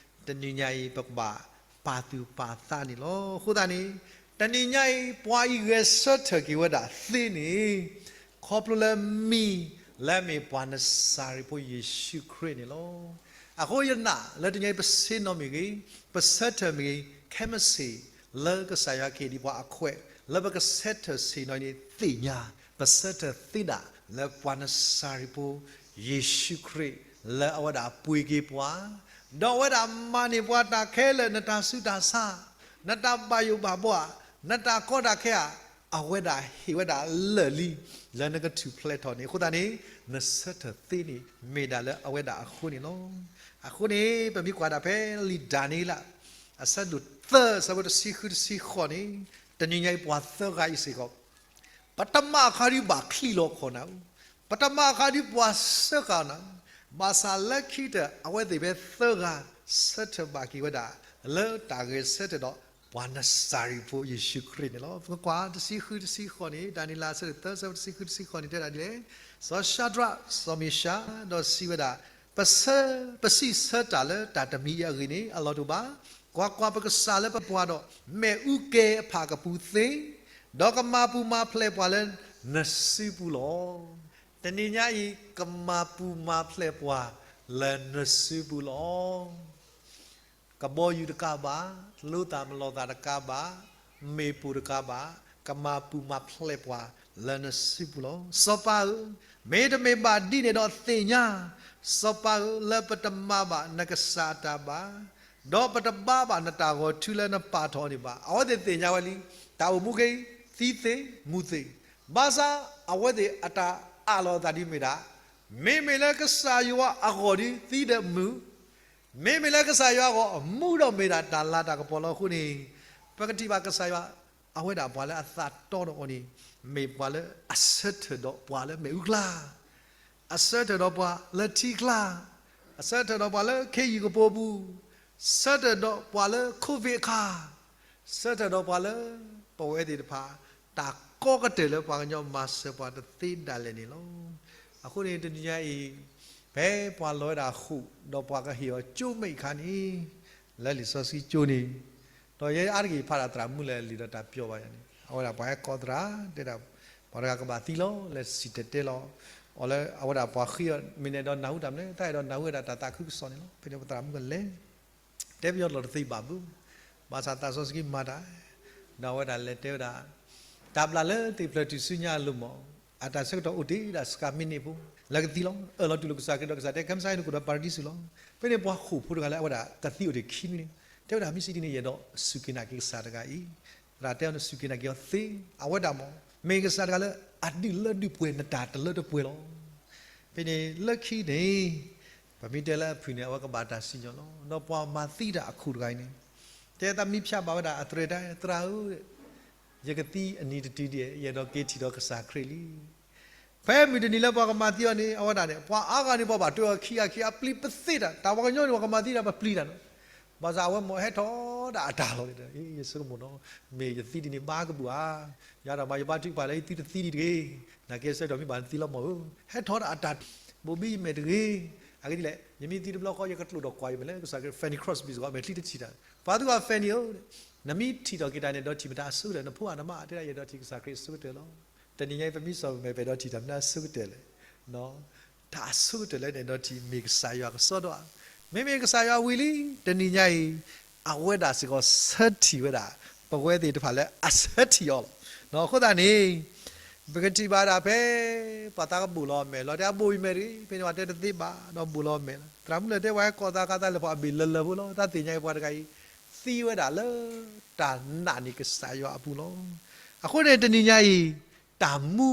တနံၤညါအံၤ ပကဘၣ်ပာ်သူၣ်ပာ်သးန့ၣ်လီၤ. အဃိသတးန့ၣ် တနံၤညါအံၤ ပှၤအံၤဂဲၤဆၢထၢၣ်က့ၤဝဲဒၣ်သ့န့ၣ် ခီဖျိလၢမံၤလၢအမ့ၢ်ပှၤနစၤရ့းဖိယ့ၣ်ၡူးခရံာ်န့ၣ်လီၤ. အဃိယနာ်လၢတနံၤညါအံၤ ပဆ့ၣ်နီၤမ့ၢ်ဂ့ၤ, ပဆၢထၢၣ်မ့ၢ်ဂ့ၤ, ခဲမုၢ်ဆ့ၣ် လၢကစၢ်ယွၤကဟ့ၣ်ဒံးပှၤအခွဲး လၢပကဆၢထၢၣ်ဆ့ၣ်နီၤန့ၣ်သ့ၣ်ညါ, ပဆၢထၢၣ်သ့ဒၣ်လၢပှၤနစၤရ့းဖိ ယ့ၣ်ၡူးခရံာ် လၢအဝဲဒၣ်ပှ့ၤက့ၤပှၤ, ဒီးအဝဲဒၣ်မၤန့ၢ်ပှၤတၢ်ခဲလၢာ် နတၢ်ဆူးတၢ်ဆါ, နတၢ်ဘၣ်ယိၣ်ဘၣ်ဘှီ, နတၢ်ကီတၢ်ခဲဧါ, အဝဲဒၣ်ဟ့ၣ်ဝဲဒၣ်လၢာ်လံ လၢနကထူၣ်ဖျဲးထီၣ်န့ၣ်. အဃိသတးန့ၣ် နဆၢထၢၣ်သ့န့ၣ် မ့ၢ်ဒၣ်လၢအဝဲဒၣ်အဃိန့ၣ်လီၤ. အဃိန့ၣ် ပမ့ၢ်ကွၢ်ဒၣ်ဖဲလံာ်ဒၤနံးယ့လး အဆၢဒိၣ်သၢ အဆၢဖိတဆံဃုတဆံဃိးန့ၣ် တနံၤညါအံၤပှၤသၢဂၤအံၤစ့ၢ်ကီး ပတမၤအခါဒုးဘၣ်ချံးလီၤခီၣ်နၤဧၢ, ပတမၤအခါဒုးပှၤစၢဃာ်နၤဧၢ, ဘၣ်ဆၣ်လၢခံကတၢၢ် အဝဲသ့ၣ်ဖဲသၢဂၤ ဆၢထၢၣ်ဘၣ်က့ၤဝဲဒၣ် လၢတၢ်ဂဲၤဆၢထၢၣ်ဒီး ပှၤနစၤရ့းဖိယ့ၣ်ၡူးခရံာ်န့ၣ်လီၤ. ပကကွၢ်တဆံဃုတဆံဃိးန့ၣ်, ဒၤနံးယ့လးအဆၢဒိၣ်သၢ အဆၢဖိတဆံဃုတဆံဃိးန့ၣ် တဲဒၣ်ဒ်လဲၣ်, စီၤၡၤဒြး စီၤမ့ၡး ဒီးစံးဝဲဒၣ်, ပဆၢ, ပစံးဆၢတၢ်လၢတၢ်တမံၤအံၤအဂ့ၢ်န့ၣ် အလီၢ်တအိၣ်ဘၣ်. ကွၢ်ကွၢ်, ပကစၢ်လၢပပှၤဒီး မ့ၣ်အူကဲၤအဖၣ်ကပူၤသ့, ဒီးကမၤပူၤမၤဖျဲးပှၤလၢနစုပူၤလီၤ. တနံၤညါအံၤ ကမၤပူၤမၤဖျဲးပှၤလၢနစုပူၤလီၤ. ကဘီယူၤတကးဘၣ်, လိသၣ်မလီၤသၣ်တကးဘၣ်, မ့ၣ်ပိၢ်တကးဘၣ်, ကမၤပူၤမၤဖျဲးပှၤလၢနစုပူၤလီၤ. စီၤပၤဧၢ, မ့တမ့ၢ်ဘၣ်ဒ်န့ၣ်ဒီးသ့ၣ်ညါ, စီၤပၤဧၢ, လၢပတမၤဘၣ်နကစၢ်အတၢ်ဘၣ်, ဒီးပတဘါဘၣ်နတၢ်ဂီၤထူလၢနပာ်ထီၣ်န့ၣ်ဘၣ်. အဝဲသ့ၣ်သ့ၣ်ညါဝဲလံ, တၢ်အိၣ်မူခဲအံၤ သံသ့မူသ့, ဘၣ်ဆၣ်အဝဲသ့ၣ်အတၢ်အးလီၤအသးဒ်မ့ၢ်ဒၣ်, မ့မ့ၢ်လၢကစၢ်ယွၤအဂီၢ်ဒီးသံဒီးမူ, မ့မ့ၢ်လၢကစၢ်ယွၤအဂီၢ် မူဒီးမ့ၢ်ဒၣ်တၢ်လၤတၢ်ကပီၤလီၤအဃိန့ၣ်, ပကထံၣ်ဘၣ်ကစၢ်ယွၤ, အဝဲဒၣ်ပှၤလၢအသးတီဒီးအီၤန့ၣ်, မ့ၢ်ပှၤလၢအဆၢထၢၣ်ဒီးပှၤလၢမ့ၣ်အူကျါ, အဆၢထၢၣ်ဒီးပှၤလၢထံကျါ, အဆၢထၢၣ်ဒီးပှၤလၢခ့ယုၢ်ကပိာ်ပူၤ, ဆၢထၢၣ်ဒီးပှၤလၢ COVID အခါ, ဆၢထၢၣ်ဒီးပှၤလၢ ပဝဲသ့ၣ်တဖၣ် တၢ်ကီကတၢၢ်လၢပှၤကညီမၤစၢၤပှၤတသ့ဒၣ်လဲာ်န့ၣ်လီၤ. အဃိန့ၣ်တနံၤညါအံၤ, ဖဲပှၤလီၤဝဲဒၣ်ဃိာ်ဒီးပှၤကဟ့ၣ်အီၤကၠိမ့ၢ်အခါန့ၣ်, လၢလံာ်စီဆှံကၠိန့ၣ်, ဒီးယဲအါတက့ၢ်ဖးဒၣ်သရၣ်မုၣ်လၢလံာ်ဒီးတၢ်ပျီဘၣ်ယၤန့ၣ် အဝဲဒၣ်ပှၤဟဲကိးသရၣ် တဲဒၣ်, ပှၤတဂၤကဘၣ်သံလီၤ လဲၤစံၣ်တဲၤတဲလီၤ, အီၤလၢအဝဲဒၣ်ပှၤဃ့အီၤ မ့ၢ်နအဲၣ်ဒိးနၢ်ဟူတၢ်မနုၤလဲၣ်, တၢ်အဲၣ်ဒိးနၢ်ဟူဝဲဒၣ်တၢ်သးခုကစီၣ်န့ၣ်လီၤ. ဖဲန့ၣ်ပသရၣ်မုၣ်ကလဲၤ တဲပယီၤလီၤတသ့ဘၣ်ဘၣ်, ဘၣ်ဆၣ်သးစီဆှံမၤတၢ်, ဒီးအဝဲဒၣ်လဲၤတဲဝဲဒၣ်, တၢ်ဘျၣ်လၢသ့ၣ်ဖျၢၣ်ထူၣ်စုညါအလိၤမး, အတၢ်ဆၢကတီၢ်အိၣ်တ့ၢ်ဒၣ်စကၤမံးနံးဖိ, လၢကသံလီၤ, အၢၣ်လီၤတူၢ်လိာ်ကစၢ်ခရံာ်ဒီးကစၢ်တဲ ခဲမုၢ်ဆါဟဲနုာ်ကဒီးပၤရဒံစူၤလီၤ. ဖဲန့ၣ်ပှၤဃိာ်ဖိတဂၤလၢအဝဲဒၣ်ကသံအိၣ်တ့ၢ်ခံနွံန့ၣ်, တဲဝဲဒၣ် မ့ၢ်စံးဒ်န့ၣ် ယအဲၣ်ဒိးစူၢ်က့ၤနာ်က့ၤကစၢ်တဂၤအံၤ, သရၣ်တဲအီၤ နစူၢ်က့ၤနာ်က့ၤအီၤသ့, အဝဲဒၣ်မး, မ့ၢ်ကစၢ်တဂၤလၢအဒုးလၢဒုးပှဲၤနတၢ်တလၢတပှဲၤလီၤ. ဖဲန့ၣ်လၢခံန့ၣ်, ပမ့ၢ်တဲလၢအဖုၣ်န့ၣ် အဝဲကဘၣ်တၢ်စံၣ်ညီၣ်လီၤ. ဒီးပှၤမၤသံတၢ်အခိၣ်တဂၤအံၤန့ၣ်, တဲသးမံဖၠးဘၣ်ဝဲဒၣ်အသရဲၣ်တဲ, သရၣ်ဧၢ, ယကသံအနံၤတတုၤဒံး, ယအဲၣ်ဒိးက့ၤထံၣ်ဒီးကစၢ်ခရံာ်လံ. ဖဲမုၢ်တနံၤလၢပှၤကမၤသံအီၤန့ၣ် အဝဲဒၣ်န့ၣ် ပှၤအါဂၤန့ၣ် ပှၤဘၣ်တၢ်အီၤခံဂၤခံဂၤ အပျံၤပသ့တၢ်, တၢ်ပှၤကညီန့ၣ် ပှၤကမၤသံတၢ်ပပျံၤတၢ်န့ၣ်, ဘၣ်ဆၣ်အဝဲမ့ၢ်ဟဲထီၣ်ဒၣ်အတၢ်လီၤ, ယဆိကမိၣ်နီၤ, မ့ၢ်ယသံဒ်န့ၣ်ဘၣ်ကဘူၣ်ဧါ, ယၤဒီးမၤယဘါထုကဖၣ်လၢယသံတသံဒံးတဂ့ၤ, နာ်က့ဆၢကတီၢ်မ့ၢ်ဘၣ်နသံလီၤမၢ်ဧၢ, ဟဲထီၣ်ဒၣ်အတၢ်, ဘိးဘံယမဲာ်တဂ့ၤ, အဂ့ၢ်ဒ်လဲၣ်, ယမ့ၢ်သံတဘျီဃီ ယကကျိၣ်ဒီးကွၢ်ယမဲာ်လၢကစၢ်ခရံာ် Fanny Crosby စ့ၢ်ကီး မဲာ်ချံတထံၣ်တၢ်, ပှၤသူၣ်က့ Fanny ဧၢ, နမ့ၢ်ထံၣ်ထီၣ်က့ၤတၢ်န့ၣ် ဒီးထံၣ်မတၤအဆိကတၢၢ်, နဖိဧါနမါဧါ, တဲဒၣ်ယအဲၣ်ဒိးထံၣ်ကစၢ်ခရံာ်အဆိကတၢၢ်လီၤ. တနံၤညါအံၤပမ့ၢ်စိာ်ပမဲာ် ပအဲၣ်ဒိးထံၣ်တၢ်မနုၤအဆိကတၢၢ်လဲၣ်, တၢ်အဆိကတၢၢ်လၢနအဲၣ်ဒိးထံၣ်မ့ၢ်ကစၢ်ယွၤကစီဒီဧါ, မ့မ့ၢ်ကစၢ်ယွၤဝံၤလံ, တနံၤညါအံၤ, အဝဲဒၣ်စ့ၢ်ကီးဆၢထံၣ်ဝဲဒၣ်, ပဝဲသ့ၣ်တဖၣ်လၢအဆၢထံၣ်အီၤလီၤ. အဃိသတးန့ၣ်, ပကထံၣ်ဘၣ်ဒၣ်ဖဲ ပှၤသးကဘိၣ်လီၤအမဲာ်လီၤ, တဲအဘိၣ်ယမဲာ်တဂ့ၤ, ဖဲန့ၣ်ပှၤတဲတသ့ဘၣ်, ဒီးဘိၣ်လီၤအမဲာ်လီၤ. သရၣ်မုၣ်လၢတဲဝဲဟဲကိးသးခါသးလဲၤဖီၣ်အဘ့ၣ်လၢလၢဖိလီၤ, တၢ်သ့ၣ်ညါအံၤပှၤတဂၤအံၤ, သံဝဲဒၣ်လၢ တၢ်နာ်န့ၢ်ကစၢ်ယွၤအပူၤလီၤ. အဃိန့ၣ်တနံၤညါအံၤ, တၢ်မူ,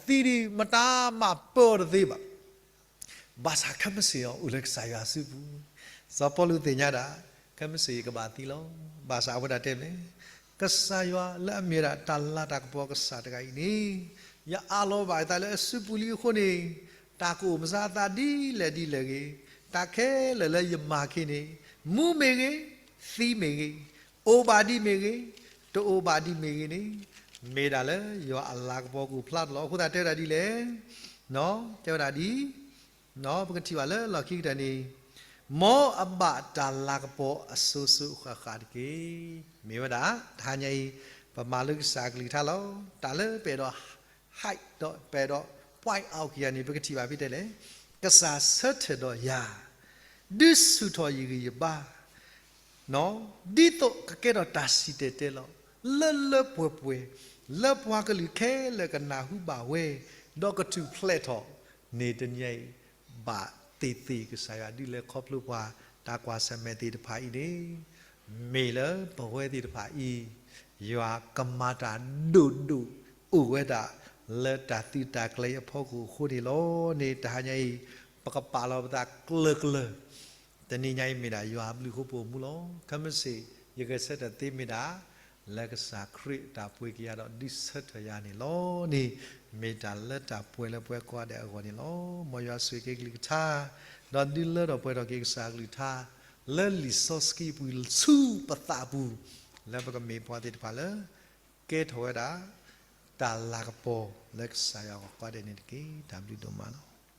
ဒီးတၢ်သံဒ်မတၤမးပၢအီၤတသ့ဘၣ်. ဘၣ်ဆၣ်ခဲမုၢ်ဆ့ၣ်အံၤအိၣ်လၢကစၢ်ယွၤစုပူၤ, စီၤပီလူးသ့ၣ်ညါဒၣ်, ခဲမုၢ်ဆ့ၣ်ယကဘၣ်သံလီၤ. ဘၣ်ဆၣ်အဝဲဒၣ်တဲမ့ၢ်လဲၣ်, ကစၢ်ယွၤလၢအမ့ၢ်ဝဲဒၣ်တၢ်လၤတၢ်ကပီၤကစၢ်တဂၤအံၤန့ၣ်, ယအးလီၤဘၣ်ယသးလၢအစုပူၤလံအဃိန့ၣ်, တၢ်ကအိၣ်မဆါအသးဒ်လဲၣ်ဒ်လဲၣ်ဂ့ၤ, တၢ်ခဲလၢာ်လၢယမၤခ့န့ၣ်, မူမ့ၢ်ဂ့ၤ, သံမ့ၢ်ဂ့ၤ, အိၣ်ဘၣ်ဒံးမ့ၢ်ဂ့ၤ, တအိၣ်ဘၣ်ဒံးမ့ၢ်ဂ့ၤန့ၣ်, မ့ၢ်ဒၣ်လၢယွၤအလၤကပီၤကအိၣ်ဖျါထီၣ်လီၤ. အဃိသတးတဲဝဲဒၣ်ဒ်လဲၣ်, တဲဝဲဒၣ်ဒ် ပကထံၣ်ဘၣ်လၢလီၢ်ခံကတၢၢ်န့ၣ်, မ်အဘၣ်တၢ်လၤကပီၤအစိၤစိၤအဃၣ်ဃၣ်တက့ၢ်. မ့ၢ်ဝဲဒၣ်, တဟါညါအံၤ, ပမၤလိကစၢ်အကလုၢ်ကထါလီၤ. တၢ်လၢပအဲၣ်ဒိး highlight ဒီးပအဲၣ်ဒိး point out က့ၤယၤန့ၣ် ပကထံၣ်ဘၣ်ဖဲတဲလဲၣ်, ကစၢ်ဆၢထၢၣ်ဒီးယၤ, ဒုးဆူၣ်ထီၣ်ယဂံၢ်ယဘါ ဒ်သိးကကဲထီၣ်တၢ်စံၣ်တဲၤတဲလီၤ, လၢလၢပှဲၤပှဲၤ, လၢပှၤကလုာ်ခဲလၢာ်ကနၢ်ဟူဘၣ်ဝဲ, ဒီးကထူၣ်ဖျဲးထီၣ်န့ၣ်တနံၤအံၤ, ဘၣ်သ့ၣ်သ့ၣ်ကစၢ်ယွၤဒ်လဲၣ်ခီဖျိပှၤ, တၢ်ကွၢ်ဆၢၣ်မဲာ်သ့ၣ်တဖၣ်အံၤန့ၣ်, မ့ၢ်လၢပဝဲသ့ၣ်တဖၣ်အံၤ, ယွၤကမၤတၢ်ဒိၣ်ဒိၣ်အိၣ်ဝဲဒၣ်, လၢတၢ်သုးတၢ်ကျဲၤအဖီခိၣ်အဃိန့ၣ်လီၤန့ၣ် တဟါညါအံၤ, ပကပာ်လီၤပသးကျၢၤကျၢၤ တနံၤညါအံၤမ့ၢ်ဒၣ်ယွၤအဘျုးအဖှိၣ်အပူၤမူလီၤ. ခဲမုၢ်ဆ့ၣ် ယဂဲၤဆၢထၢၣ်သ့မ့ၢ်ဒၣ်, လၢကစၢ်ခရံာ်တၢ်ပှ့ၤက့ၤယၤဒီးဒုးဆၢထၢၣ်ယၤန့ၣ်လီၤန့ၣ်, မ့ၢ်တၢ်လၢတၢ်ပှဲၤလၢပဝဲကိးဂၤဒဲးအဂီၢ်န့ၣ်လီၤ. မ်ယွၤဆိၣ်ဂ့ၤက့ၤကလုၢ်ကထါ, ဒီးဒုးလၢထီၣ်ပှဲၤထီၣ်က့ၤကစၢ်အကလုၢ်ကထါ, လၢလံာ်စီဆှံပူၤ ဆူပသးပူၤ, လၢပကမ့ၢ်ပှၤသ့ၣ်တဖၣ်လၢ ကဲထီၣ်ဝဲဒၣ် တၢ်လၤကပီၤလၢကစၢ်ယွၤအဂီၢ်ကိးဂၤဒဲးန့ၣ်တက့ၢ်. တၢ်ဘျုးဒိၣ်မးလီၤ.